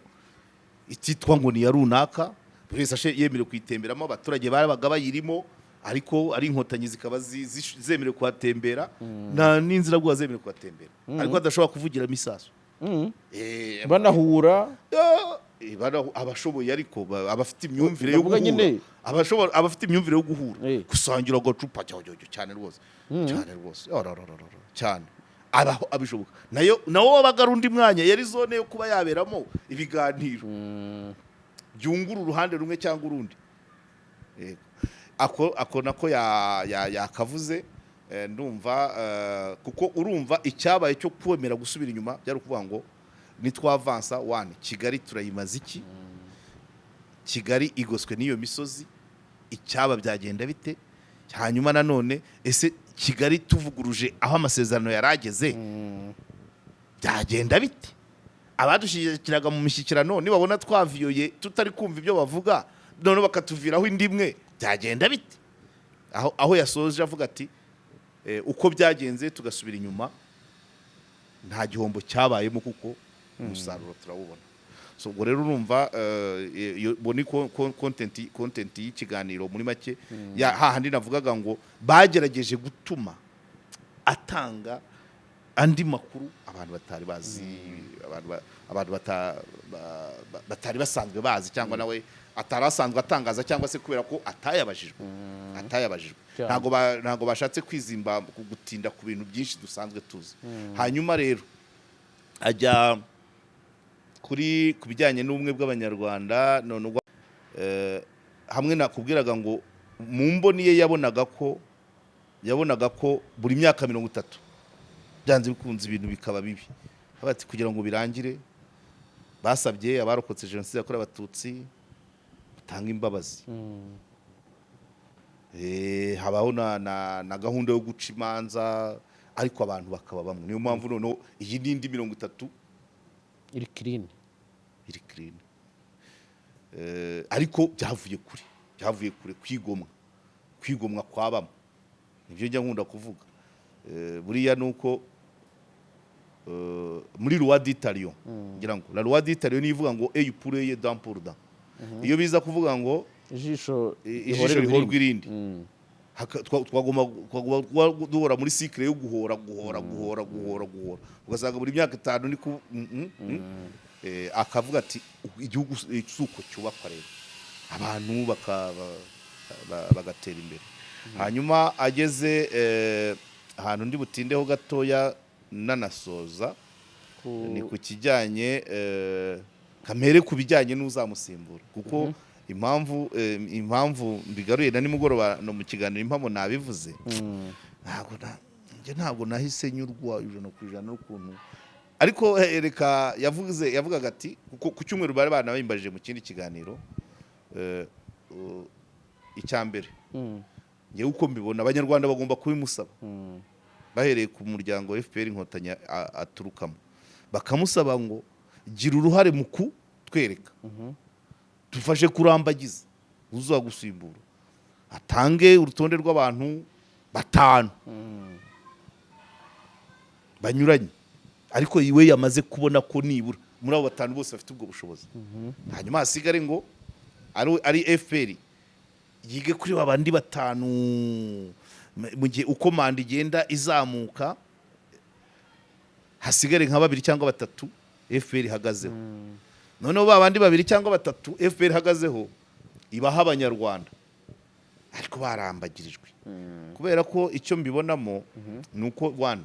ititwa ngo ni iya runaka, buri wese yemerewe kuyitemberamo. Abaturage babaga bayirimo, ariko ari Inkotanyi zikaba zemerewe kuhatembera na n'inzirabwoba zemerewe kuhatembera, ariko badashobora kuvugiramo isasu. Banahura. Abashoboye ariko abafite imyumvire yo Ndavuga guhura nyine. Abafite imyumvire yo guhura, gusangira agacupa cyo cyo cyo, cyane rwose, cyane rwose. Ororororo, cyane abaho abishoboka. Nayo nawo wabaga ari undi mwanya, yari zone yo kuba yaberamo ibiganiro byungura uruhande rumwe cyangwa urundi. Yego. Ako nako yakavuze. Ndumva kuko urumva icyabaye cyo kwemera gusubira inyuma byari ukuvuga ngo nitwavansa, one, Kigali turayimaza iki? Kigali igoswe n'iyo misozi, icyaba byagenda bite? Hanyuma nanone ese Kigali tuvuguruje aho amasezerano yari ageze byagenda bite? Abadushyigikiraga mu mishyikirano nibabona twaviyoye tutari kumva ibyo bavuga, none bakatuviraho indi imwe, byagenda bite? Aho yasoje avuga ati uko byagenze tugasubira inyuma nta gihombo cyabayemo kuko umusaruro turawubona. So ubwo rero urumva ubwo ni content y'ikiganiro muri make ya hahandi navugaga ngo bagerageje gutuma atanga andi makuru abantu batari bazi, abantu batari basanzwe bazi, cyangwa nawe atari asanzwe atangaza, cyangwa se kubera ko atayabajijwe. Cyane. Ntabwo bashatse kwizimba gutinda ku bintu byinshi dusanzwe tuzi. Hanyuma rero ajya ku bijyanye n'ubumwe bw'Abanyarwanda. None ubwo, hamwe nakubwiraga ngo mu mboni ye yabonaga ko buri myaka 30 byanze bikunze ibintu bikaba bibi. Avuga ati kugira ngo birangire basabye abarokotse jenoside yakorewe Abatutsi gutanga imbabazi. Habaho na gahunda yo guca imanza, ariko abantu bakaba bamwe. Niyo mpamvu noneho iyi n'indi 30 iri clean. Iri clean. Ariko byavuye kure, kwigomwa kwa bamwe, nibyo njya nkunda kuvuga. Buriya nuko muri loi d'Italion, ngira ngo la loi d'Italion niyo ivuga ngo œil pour œil, dent pour dent. Iyo biza kuvuga ngo ijisho ijisho rihorwa irindi, twagomba kuba duhora muri cycle yo guhora, guhora, guhora, guhora, guhora, ugasanga buri myaka 5 ni ku. Akavuga ati igihugu si uko cyubakwa. Rero Abantu bagatera imbere. Hanyuma ageze ahantu ndi butindeho gatoya nanasoza, ni ku kijyanye kamere, ku bijyanye n'uzamusimbura, kuko impamvu mbigaruye na nimugoroba no mu kiganiro Impamo nabivuze, njye ntabwo nahise nyurwa 100% n'ukuntu, ariko reka yavugaga ati, kuko ku cyumweru bari banabimbajije mu kindi kiganiro, icya mbere, njyewe uko mbibona, Abanyarwanda bagomba kubimusaba bahereye ku muryango wa FPR Inkotanyi aturukamo, bakamusaba ngo: "Gira uruhare mu kutwereka, dufashe kurambagiza uzagusimbura." Atange urutonde rw'abantu batanu banyuranye, ariko we yamaze kubona ko nibura muri abo batanu bose bafite ubwo bushobozi. Hanyuma hasigare ngo ari FPR yige kuri ba bandi batanu, mu gihe uko manda igenda izamuka hasigare nka babiri cyangwa batatu FPR ihagazeho. Noneho ba bandi babiri cyangwa batatu FPR ihagazeho ibaha Abanyarwanda, ariko barambagirijwe, kubera ko icyo mbibonamo ni uko, one,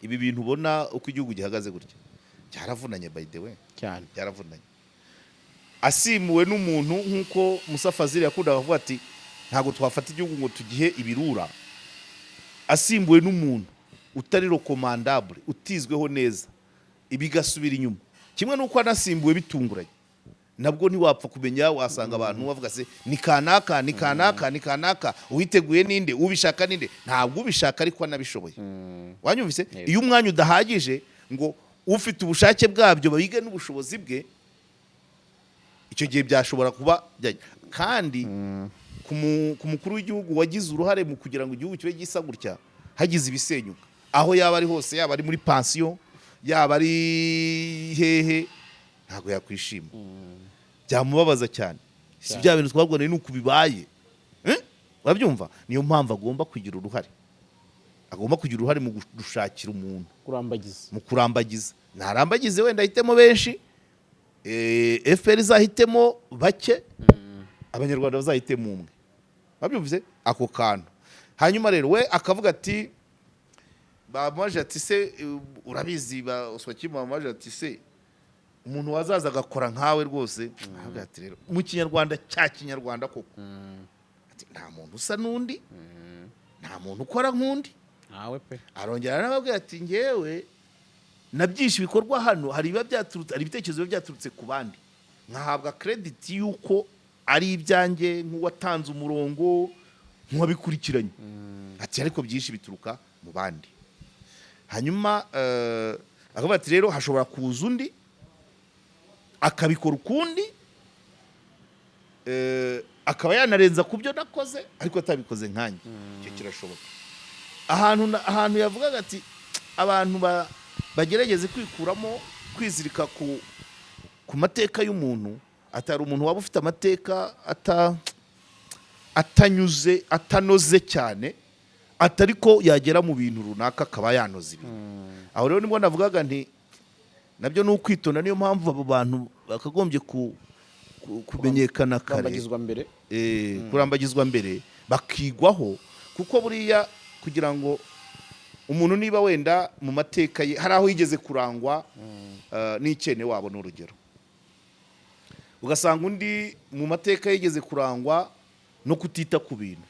ibi bintu ubona uko igihugu gihagaze gutya byaravunanye, by the way. Cyane. Byaravunanye. Asimuwe n'umuntu, nk'uko Musa Fazil yakundaga kuvuga ati: "Ntabwo twafata igihugu ngo tugihe ibirura." Asimbuwe n'umuntu utari recommandable, utizweho neza, ibigasubira inyuma. Kimwe n'uko anasimbuwe bitunguranye, nabwo ntiwapfa kumenya, wasanga abantu bavuga: "Se ni kanaka, ni kanaka, ni kanaka, uwiteguye ninde, ubishaka ninde?" Ntabwo ubishaka ariko anabishoboye. Wanyumvise? Iyo umwanya udahagije ngo ufite ubushake bwabyo babige n'ubushobozi bwe, icyo gihe byashobora kuba kandi ku mukuru w'igihugu wagize uruhare mu kugira ngo igihugu kibe gisa gutya, hagize ibisenyuka, aho yaba ari hose, yaba ari muri pansiyo, yaba ari hehe, ntabwo yakwishima, byamubabaza cyane. Si bya bintu twaboneye ni uku bibaye. Eh? Urabyumva? Niyo mpamvu agomba kugira uruhare mu gushakira umuntu. Kurambagiza. Mu kurambagiza. Narambagize, wenda ahitemo benshi, FPR izahitemo bake, Abanyarwanda bazahitemo umwe. Babyumvise ako kantu? Hanyuma rero we akavuga ati, bamubaje ati: "Se urabizi?" Ba Oswakim bamubaje ati: "Se umuntu wazaza agakora nkawe rwose?" Aravuga ati rero, mu Kinyarwanda cya Kinyarwanda koko, ati: "Nta muntu usa n'undi, nta muntu ukora nk'undi." Ntawe pe. Arongera arababwira ati: "Ngewe na byinshi bikorwa hano, hari ibiba byaturutse, hari ibitekerezo biba byaturutse ku bandi, nkahabwa credit y'uko ari ibyanjye nk'uwatanze umurongo, nk'uwabikurikiranye." Ati: "Ariko byinshi bituruka mu bandi." Hanyuma akavuga ati: "Rero hashobora kuza undi akabikora ukundi, akaba yanarenza ku byo nakoze, ariko atabikoze nkanjye. Icyo kirashoboka." Ahantu yavugaga ati abantu bagerageze kwikuramo kwizirika ku mateka y'umuntu, atari umuntu waba ufite amateka atanyuze, atanoze cyane, atari ko yagera mu bintu runaka akaba yanoza ibintu. Aho rero nibwo navugaga nti nabyo ni ukwitonda. Niyo mpamvu abo bantu bakagombye kumenyekana kare. Kurambagizwa mbere. Kurambagizwa mbere, bakigwaho, kuko buriya kugira ngo umuntu, niba wenda mu mateka ye hari aho yigeze kurangwa n'ikene wabo, ni urugero, ugasanga undi mu mateka yigeze kurangwa no kutita ku bintu,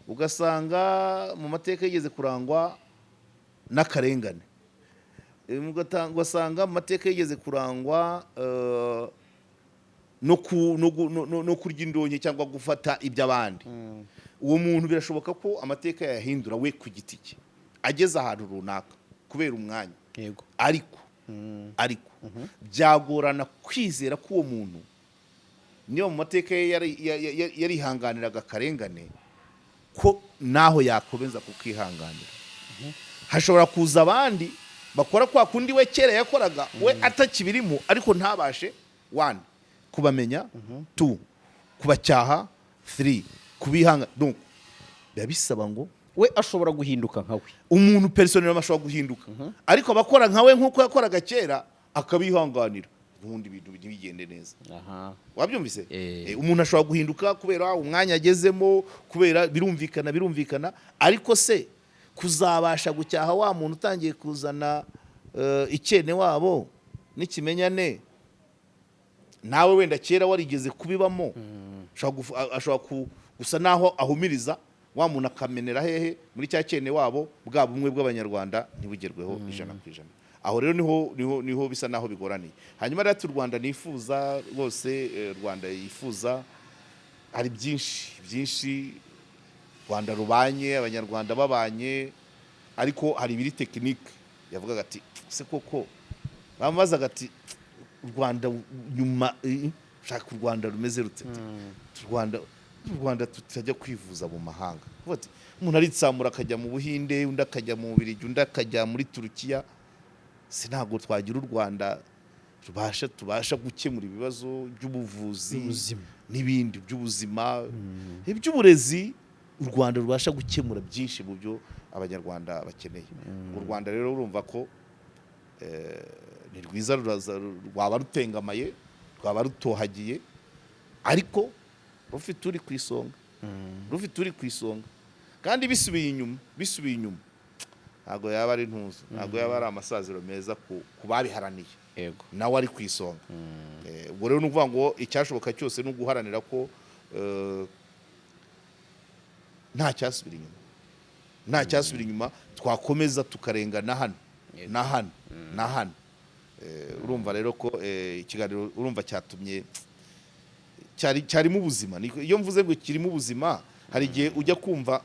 ugasanga mu mateka yigeze kurangwa n'akarengane, ugasanga mu mateka yigeze kurangwa no ku- no gu- no- no- no kurya indonke cyangwa gufata iby'abandi, uwo muntu birashoboka ko amateka yayahindura we ku giti cye ageze ahantu runaka kubera umwanya. Ariko byagorana kwizera ko uwo muntu, niba mu mateka ye yarihanganiraga akarengane, ko naho yakomeza kukihanganira. Hashobora kuza abandi bakora kwa kundi we kera yakoraga, we atakibirimo, ariko ntabashe, one, kubamenya, two, kubacyaha, three, kubihanga. Donc biba bisaba ngo We ashobora guhinduka nka we. Umuntu personnel ashobora guhinduka, ariko abakora nka we nk'uko yakoraga kera akabihanganira. Ubundi ibintu ntibigende neza. Wabyumvise? Eh. Umuntu ashobora guhinduka kubera umwanya agezemo, kubera birumvikana, ariko se kuzabasha gucyaha wa muntu utangiye kuzana icyene wabo n'ikimenyane, nawe wenda kera warigeze kubibamo, ashobora gusa naho ahumiriza wa muntu, akamenera hehe? Muri cya cyene wabo, bwa bumwe bw'Abanyarwanda ntibugerweho 100%. Aho rero niho bisa naho bigoraniye. Hanyuma rero ati u Rwanda nifuza rwose, Rwanda yifuza, hari byinshi byinshi. Rwanda rubanye, Abanyarwanda babanye, ariko hari ibiri technique. Yavugaga ati se koko, bamubazaga ati u Rwanda nyuma, shaka u Rwanda rumeze rute? U Rwanda tutajya kwivuza mu mahanga. Kuvuga ati umuntu aritsamura akajya mu Buhinde, undi akajya mu Bubiligi, undi akajya muri Turukiya, si ntabwo twagira u Rwanda rubasha tubasha gukemura ibibazo by'ubuvuzi By'ubuzima. n'ibindi by'ubuzima, iby'uburezi, u Rwanda rubasha gukemura byinshi mu byo Abanyarwanda bakeneye. U Rwanda rero urumva ko ni rwiza, rwaba rutengamaye, rwaba rutohagiye, ariko rufite uri ku isonga, rufite uri ku isonga. Kandi bisubiye inyuma ntabwo yaba ari ntuzo, ntabwo yaba ari amasaziro meza ku babiharaniye nawe ari ku isonga. Ubwo rero ni ukuvuga ngo icyashoboka cyose ni uguharanira ko nta cyasubira inyuma, nta cyasubira inyuma, twakomeza tukarengana hano na hano na hano. Urumva rero ko ikiganiro urumva cyatumye cyarimo ubuzima. Iyo mvuze ngo kirimo ubuzima, hari igihe ujya kumva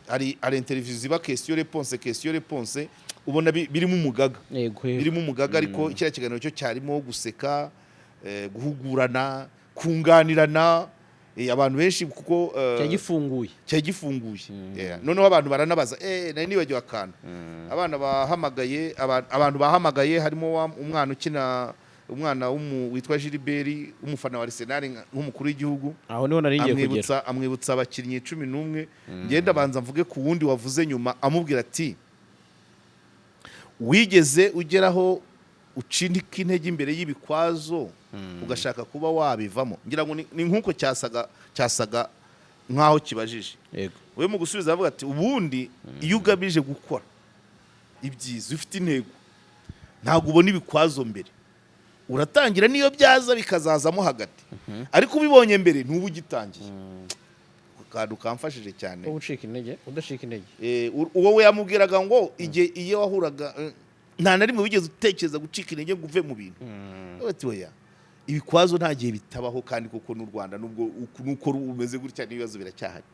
hari interview ziba question réponse, question réponse, ubona birimo umugaga, birimo umugaga, ariko kiriya kiganiro cyo cyarimo guseka, guhugurana, kunganirana, abantu benshi kuko cyari gifunguye. Cyari gifunguye. Yeah. Noneho abantu baranabaza, nari nibagiwe akantu. Abana bahamagaye, abantu bahamagaye harimo umwana ukina, umwana witwa Gilbert, umufana wa Arsenal nk'umukuru w'igihugu. Aho niho nari ngiye kugera. Amwibutsa abakinnyi 11. Ngenda banza mvuge ku wundi wavuze nyuma, amubwira ati wigeze ugeraho ucika intege imbere y'ibikwazo, ugashaka kuba wabivamo? Ngira ngo ni nk'uko cyasaga nk'aho kibajije. We mu gusubiza avuga ati ubundi iyo ugamije gukora ibyiza, ufite intego, ntabwo ubona ibikwazo mbere, uratangira, niyo byaza bikazazamo hagati, ariko ubibonye mbere ntuba ugitangiye. Ako kantu kamfashije cyane. Wowe ucika intege, udacika intege. Uwo we yamubwiraga ngo igihe iyo wahuraga, nta na rimwe wigeze utekereza gucika intege ngo uve mu bintu? Ati oya, ibikwazo nta gihe bitabaho, kandi koko n'u Rwanda nubwo nuko rumeze gutya n'ibibazo biracyahari,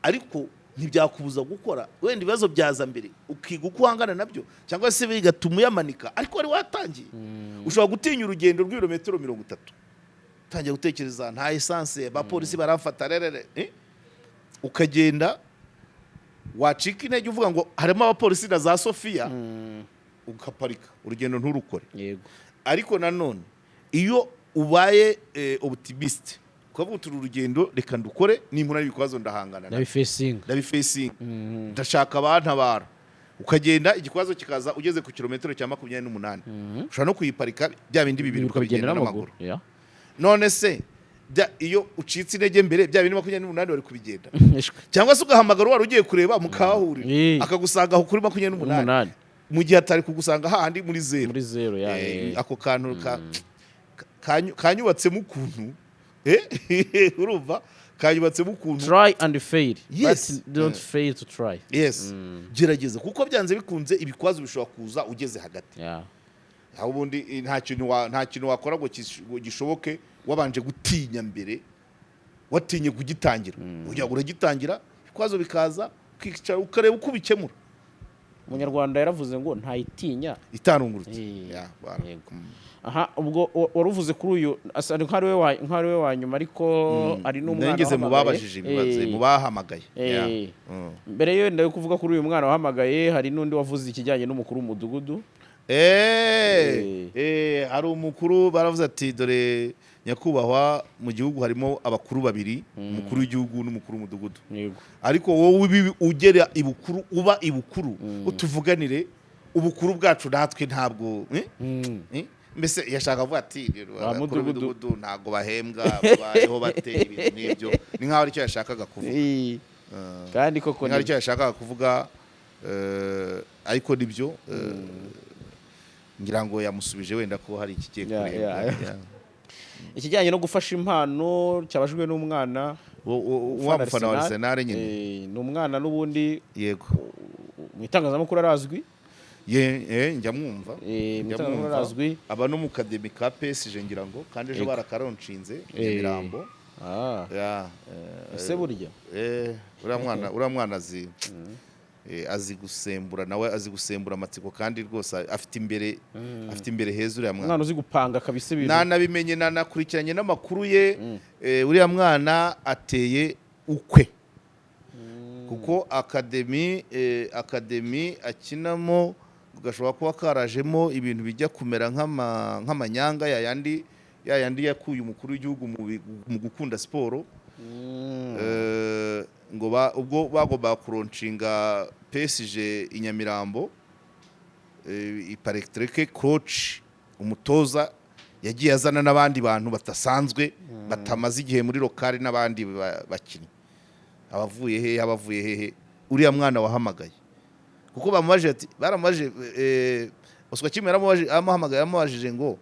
ariko ntibyakubuza gukora. Wenda ibibazo byaza mbere, ukiga uko uhangana nabyo, cyangwa se bigatuma uyamanika, ariko wari watangiye. Ushobora gutinya urugendo rw'ibirometero 30, utangiye gutekereza nta essence, abapolisi baramfata, rerere, ukagenda, wacika intege uvuga ngo harimo abapolisi na za Sofiya, ugaparika urugendo nturukore. Ariko nanone iyo ubaye optimiste, ukavuga uti uru rugendo reka ndukore, nimpura n'ibikwazo ndahangana nabyo. Ndabifacinga. Ndabifacinga, ndashaka abantabara, ukagenda, igikwazo kikaza ugeze ku kilometero cya 28, ushobora no kuyiparika, bya bindi bibiri ukabigenda n'amaguru. None se iyo ucitse intege mbere, bya bindi 28 wari kubigenda? Cyangwa se ugahamagara wari ugiye kureba mukahahurira, akagusanga aho kuri 28, umunani, mu gihe atari kugusanga hahandi muri zeru. Muri zeru ya. Ako kantu kanyubatsemo ukuntu, urumva kanyubatsemo ukuntu. Try and fail, but don't fail to try. Yes, gerageza, kuko byanze bikunze ibikwazo bishobora kuza ugeze hagati. Aho ubundi nta kintu wakora ngo gishoboke wabanje gutinya mbere, watinye kugitangira. Ujya uragitangira, ibikwazo bikaza, ukicara ukareba uko ubikemura. Umunyarwanda yaravuze ngo ntayitinya itarungurutse. Yeah, voilà. Yego. Aha ubwo wari uvuze kuri uyu asa nk'ari we wa nyuma, ariko hari n'umwana Nageze mu wahamagaye. babajije ibibazo, mu bahamagaye. Yeah. Mbere yenda yo kuvuga kuri uyu mwana wahamagaye, hari n'undi wavuze ikijyanye n'umukuru w'umudugudu. Hari umukuru baravuze ati dore nyakubahwa, mu gihugu harimo abakuru babiri, umukuru w'igihugu n'umukuru w'umudugudu, ariko wowe ugera ibukuru, uba ibukuru, utuvuganire. Ubukuru bwacu natwe ntabwo, eh? Eh? Mbese yashaka kuvuga ati Ba abakuru mudugudu. b'imidugudu ntabwo bahembwa, babayeho bate, ibintu nk'ibyo. Ni nkaho aricyo yashakaga kuvuga. Kandi koko Ni nkaho aricyo yashakaga kuvuga, ariko nibyo, ngira ngo yamusubije wenda ko hari ikigiye kurebwa. Yeah. Ikijyanye no gufasha impano cyabajwe n'umwana Wa mufana wa Arsenal nyine. Ni umwana n'ubundi Yego. mu itangazamakuru arazwi. Ye, njya mwumva. Mu Njya itangazamakuru mwumva. arazwi. Aba no mu academy ka PSG, ngira ngo kandi ejo barakaronshinze Nyamirambo. Ya, Ese burya uriya mwana azi azi gusembura, nawe azi gusembura amatsiko, kandi rwose afite imbere heza uriya mwana. Umwana uzi gupanga kabisa ibintu. Nanabimenye, nanakurikiranye n'amakuru ye. Uriya mwana ateye ukwe, kuko academy akinamo gashobora kuba karajemo ibintu bijya kumera nk'amanyanga ya yandi yakuye umukuru w'igihugu mu gukunda siporo. Ngo ubwo bagombaga kulaunchinga PSG i Nyamirambo, iparetreke coach, umutoza yagiye azana n'abandi bantu badasanzwe, batamaze igihe muri local, n'abandi bakinnyi, abavuye hehe, abavuye hehe. Uriya mwana wahamagaye, kuko bamubaje ati, baramubajije, Oswakim yaramubaje, amuhamagaye, yamubajije ngo: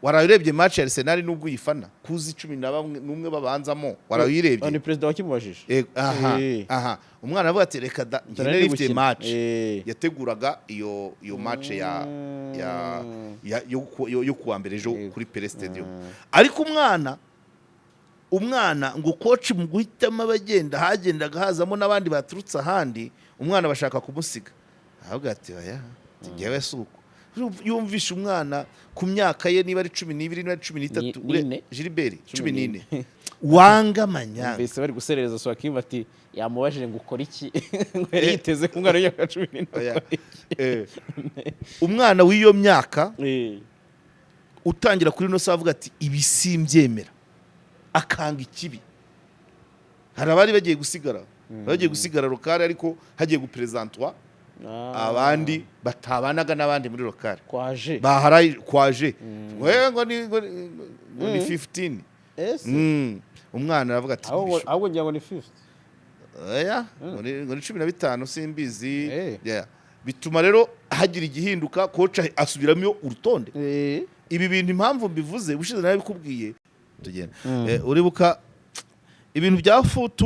"Waraye urebye match ya Arsenal nubwo uyifana, kuzi 11 babanzamo, warayirebye?" Ah, ni perezida wakimubajije. Aha. Aha umwana avuga ati: "Reka da, njye Nari nari mfite gukina. match." Yateguraga iyo match ya yo kuwa mbere ejo kuri Pele Stadium. Ariko umwana ngo coach mu guhitamo abagenda, hagendaga hazamo n'abandi baturutse ahandi, umwana bashaka kumusiga, ahubwo ati: "Oya," ati: "Njyewe si uko." Yumvisha umwana ku myaka ye, niba ari 12, niba ari 13, N'ine. Gilbert, Cumi 14, wanga amanyanga. Mbese bari guserereza Swakim ati yamubajije ngo ukora iki, ngo yari yiteze ko umwana w'imyaka 14 Oya. akora iki. Umwana w'iyo myaka utangira kuri ino saha avuga ati: "Ibi simbyemera," akanga ikibi. Hari abari bagiye gusigara local, ariko hagiye guperezantwa abandi batabanaga n'abandi muri local. Kwaje. Baharaye kwaje we ngo ni 15. Ese Umwana aravuga ati: ahubwo "Ntibishoboka." Ahubwo ngira ngo ni 50. Oya, ngo ni 15, simbizi. Yeah. Bituma rero hagira igihinduka, coach asubiramo urutonde. Ibi bintu impamvu mbivuze, ubushize narabikubwiye, tugenda. Uribuka ibintu bya foot,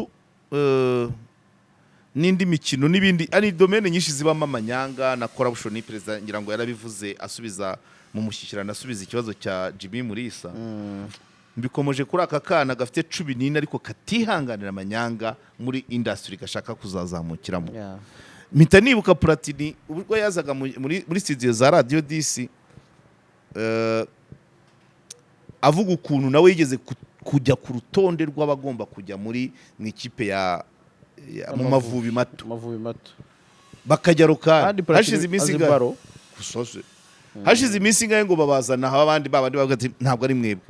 n'indi mikino n'ibindi, ari domaine nyinshi zibamo amanyanga na corruption. Perezida ngira ngo yarabivuze asubiza mu mushyikirano, asubiza ikibazo cya Jimmy Mulisa. Mbikomoje kuri aka kana gafite 14 ariko katihanganira amanyanga muri industry gashaka kuzazamukiramo. Mpita nibuka Platini ubwo yazaga muri studio za Radio 10, avuga ukuntu nawe yigeze kujya ku rutonde rw'abagomba kujya mu ikipe ya mu Mavubi mato. Amavubi mato. Bakajya local. Kandi Platini Hashize iminsi azi ingahe? baro. Gusoze. Hashize iminsi ingahe ngo babazana aho abandi babandi bavuga ati: "Ntabwo ari mwebwe."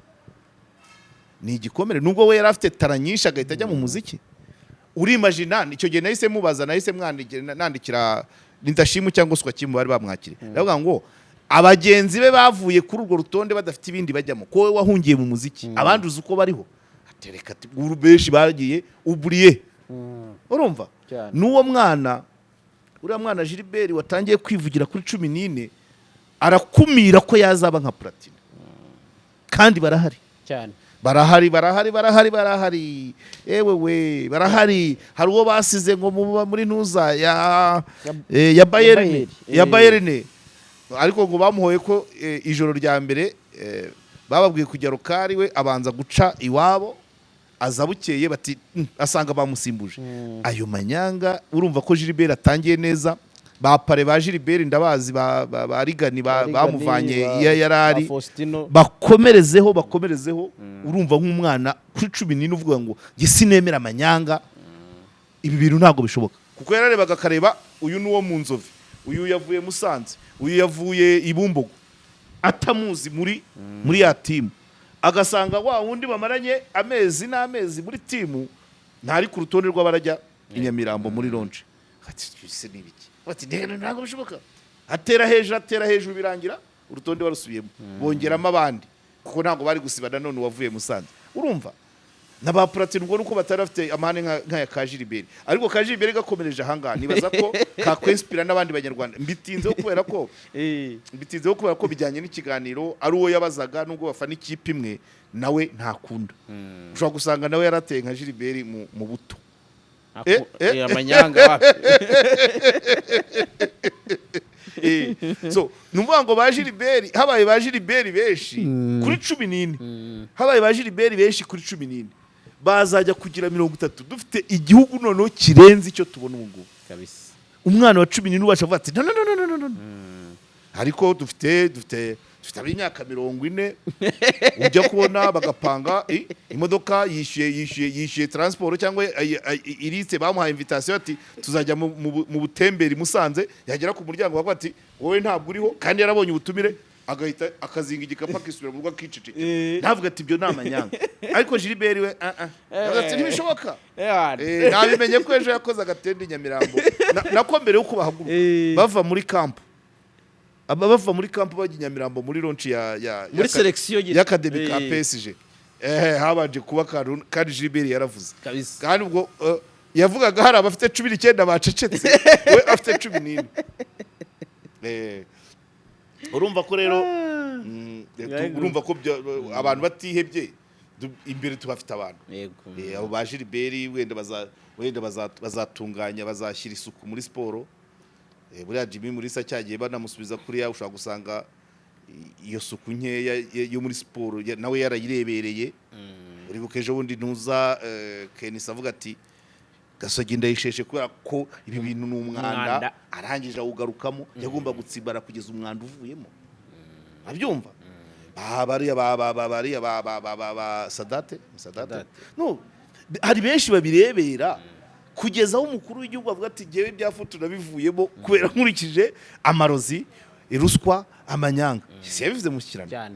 Ni igikomere, nubwo we yari afite talent nyinshi agahita ajya mu muziki. Urimagina icyo gihe nahise mubaza, nahise mwandikira, nandikira Ndashimu cyangwa Swakimu bari bamwakiriye, ndavuga ngo abagenzi be bavuye kuri urwo rutonde badafite ibindi bajyamo, ko wowe wahungiye mu muziki, abandi uzi uko bariho? Atereka ati uru benshi bagiye uburiye, urumva? Cyane. N'uwo mwana, uriya mwana Gilbert watangiye kwivugira kuri 14, arakumira ko yazaba nka Platini, kandi barahari. Cyane. Barahari, barahari, barahari, barahari, ewe we, barahari. Hari uwo basize ngo muri ntuza ya ya Bayern. Bayern. Ya Bayern, ariko ngo bamuhoye ko ijoro rya mbere bababwiye kujya local, we abanza guca iwabo, aza bukeye bati asanga bamusimbuje." Ayo manyanga, urumva ko Gilbert atangiye neza. Ba pare ba Gilbert ndabazi, ba Rigani Rigani, bamuvanye iyo yari ari. Ba Faustino. Bakomerezeho, bakomerezeho. Urumva nk'umwana kuri 14 uvuga ngo: "Njye sinemera amanyanga, ibi bintu ntabwo bishoboka," kuko yararebaga akareba uyu ni uwo mu Nzove, uyu yavuye Musanze, uyu yavuye i Bumbogo, atamuzi muri ya team, agasanga wa wundi bamaranye amezi n'amezi muri team ntari ku rutonde rw'abarajya i Nyamirambo muri launch. Ati: "Ese ni ibiki?" Bati: "Ntabwo bishoboka." Atera hejuru, atera hejuru, birangira urutonde barusubiyemo, bongeramo abandi, kuko ntabwo bari gusiba nanone uwavuye Musanze. Urumva na ba Platini, ubwo nuko batari bafite amahane nk'aya ka Gilbert, ariko ka Gilbert gakomereje ahangaha, nibaza ko kakwinspira n'abandi Banyarwanda. Mbitinzeho kubera ko bijyanye n'ikiganiro, ari uwo yabazaga, nubwo bafana ikipe imwe, nawe ntakunda. Ushobora gusanga nawe yarateye nka Gilbert mu buto. Amanyanga wapi. So ni ukuvuga ngo ba Gilbert, habaye ba Gilbert benshi kuri 14, habaye ba Gilbert benshi kuri 14, bazajya kugira 30, dufite igihugu noneho kirenze icyo tubona ubu ngubu. Umwana wa 14 ubasha kuvuga ati: "No, no, no, no, no, no." Ariko dufite ab'imyaka 40 ujya kubona bagapanga imodoka, yishyuye transport cyangwa iritse, bamuhaye invitation ati: "Tuzajya mu butemberi Musanze." Yagera ku muryango bakavuga ati: "Wowe ntabwo uriho," kandi yarabonye ubutumire, agahita akazinga igikapu, akisubira mu rugo, akicecekera, ntavuga ati: "Ibyo ni amanyanga." Ariko Gilbert we, ah ah, yavuze ati: "Ntibishoboka." Nabimenye ko ejo yakoze agatende i Nyamirambo. Nako mbere y'uko bahaguruka, bava muri camp, aba bava muri camp bajya i Nyamirambo muri launch ya Muri selection nyine. y'academy ka PSG, habanje kuba akantu, kandi Gilbert yaravuze. Kandi ubwo yavugaga hari abafite 19 bacecetse, we afite 14. Urumva ko rero urumva ko abantu batihebye, imbere tubafite abantu. Abo ba Gilbert wenda bazatunganya, bazashyira isuku muri siporo. Buriya Jimmy Mulisa cyagiye banamusubiza kuriya, ushobora gusanga iyo suku nkeya yo muri siporo nawe yarayirebereye. Uribuka ejo bundi ntuza Kenisi avuga ati: "Gasogi ndayisheshe kubera ko ibi bintu ni umwanda." Umwanda. Arangije awugarukamo, yagomba gutsimbara kugeza umwanda uvuyemo, abyumva. Ba bariya ba ba ba bariya ba ba ba ba ba Sadate, Sadate. Sadate. No hari benshi babirebera kugeza aho umukuru w'igihugu avuga ati: "Ngewe ibya foot nabivuyemo kubera nkurikije amarozi, ruswa, amanyanga." Si yabivuze mu kirano? Cyane.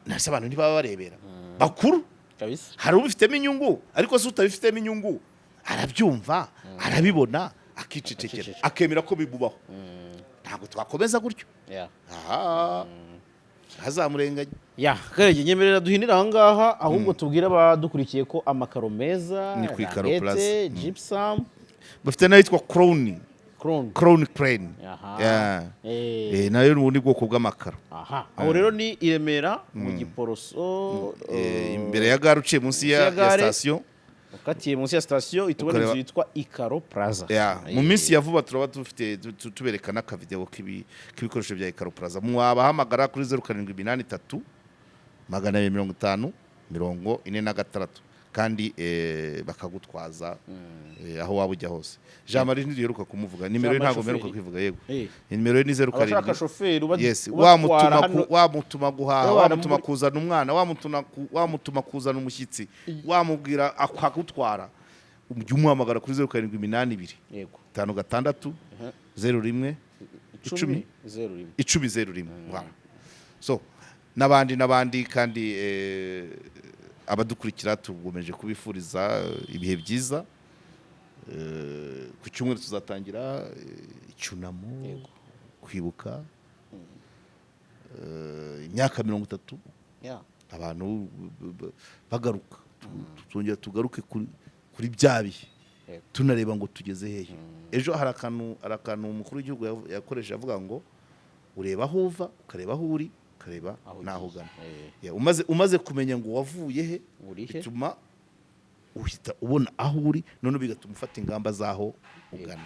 Nase abantu ntibaba barebera bakuru? Kabisa. Hari ubifitemo inyungu, ariko se utabifitemo inyungu arabyumva, arabibona, akicecekera, Akicecekera. akemera ko bimubaho. Ntabwo twakomeza gutyo. Aha ntazamurenganye. Ya Karege, nyemerera duhinira aha ngaha, ahubwo tubwire abadukurikiye ko amakaro meza Ni ku Ikaro Rangete, Plaza. Gypsum, Bafite n'ayitwa Crown. Crown. Crown Crane. Aha. Yeah. Nayo ni ubundi bwoko bw'amakaro. Aha aho rero ni i Remera mu Giporoso. Imbere ya gare, uciye munsi ya ya gare. sitasiyo. Ukatiye munsi ya sitasiyo itubona inzu yitwa Ikaro Plaza. Yeah. Mu minsi ya vuba turaba dufite tubereka n'akavideo k'ibikoresho bya Ikaro Plaza. Mwabahamagara kuri 0783 250 46, kandi bakagutwaza aho waba ujya hose. Jean Marie ntiduheruka kumuvuga, nimero ye Jean Marie ntabwo mperuka shoferi. kwivuga, yego. Nimero ye ni zeru Abashaka karindwi shoferi Yes, ubatwara wamutuma hano. Wamutuma guhaha, Babana wamutuma kuzana umwana, wamutuma kuzana umushyitsi, wamubwira akagutwara. Ujya umuhamagara kuri 0782 56 01 10 10 01. 10 01. Voilà. So n'abandi n'abandi, kandi abadukurikira tugomeje kubifuriza ibihe byiza. Ku cyumweru tuzatangira icyunamo, kwibuka imyaka 30 abantu bagaruka, tuzongera tugaruke kuri bya bihe, tunareba ngo tugeze hehe. Ejo hari akantu umukuru w'igihugu yakoresheje avuga ngo: "Ureba aho uva, ukareba aho uri, ukareba Aho n'aho ugiye. ugana." Yeah, umaze kumenya ngo wavuye he, Uri he? bituma uhita ubona aho uri, none bigatuma ufata ingamba z'aho ugana.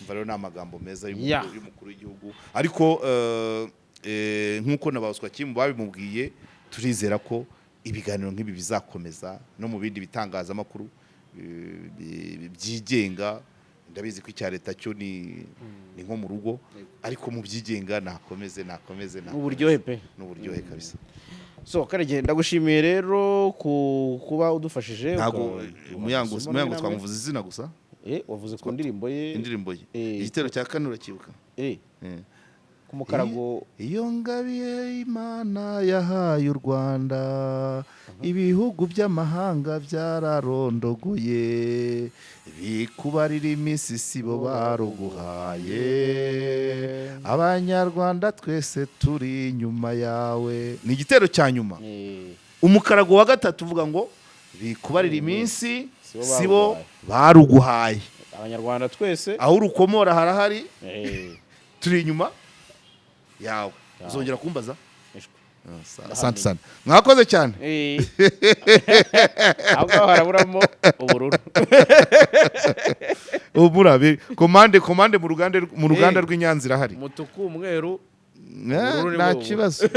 Umva rero, ni amagambo meza y'umukuru w'igihugu, ariko nk'uko na ba Oswakim babimubwiye, turizera ko ibiganiro nk'ibi bizakomeza no mu bindi bitangazamakuru byigenga. Ndabizi ko icya leta cyo ni nko mu rugo, ariko mu byigenga nakomeze, nakomeze, nakomeze. Uburyohe pe. Ni uburyohe kabisa. So Karege, ndagushimiye rero ku kuba udufashije Ntabwo Muyango amasomo Muyango n'amwe. twamuvuze izina gusa. Wavuze ku ndirimbo ye. Indirimbo ye. Igitero cya kane urakibuka? Ku mukarago. Iyo ngabiye Imana yahaye u Rwanda, ibihugu by'amahanga byararondogoye, bikubarira iminsi sibo baruguhaye. Abanyarwanda twese turi inyuma yawe. Ni igitero cya nyuma. Umukarago wa gatatu uvuga ngo bikubarira iminsi sibo sibo baruguhaye. Abanyarwanda twese Aho urukomora harahari. Turi inyuma yawe. Uzongera kumbaza? Ishwe. Asante sana, mwakoze cyane. Aho ngaho haraburamo ubururu. Ubu murabe komande mu ruganda rw'Inyanza irahari. Umutuku, umweru, ubururu ni Nta bwo. kibazo,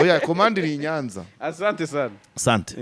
oya, komande iri i Nyanza. Asante sana. Asante.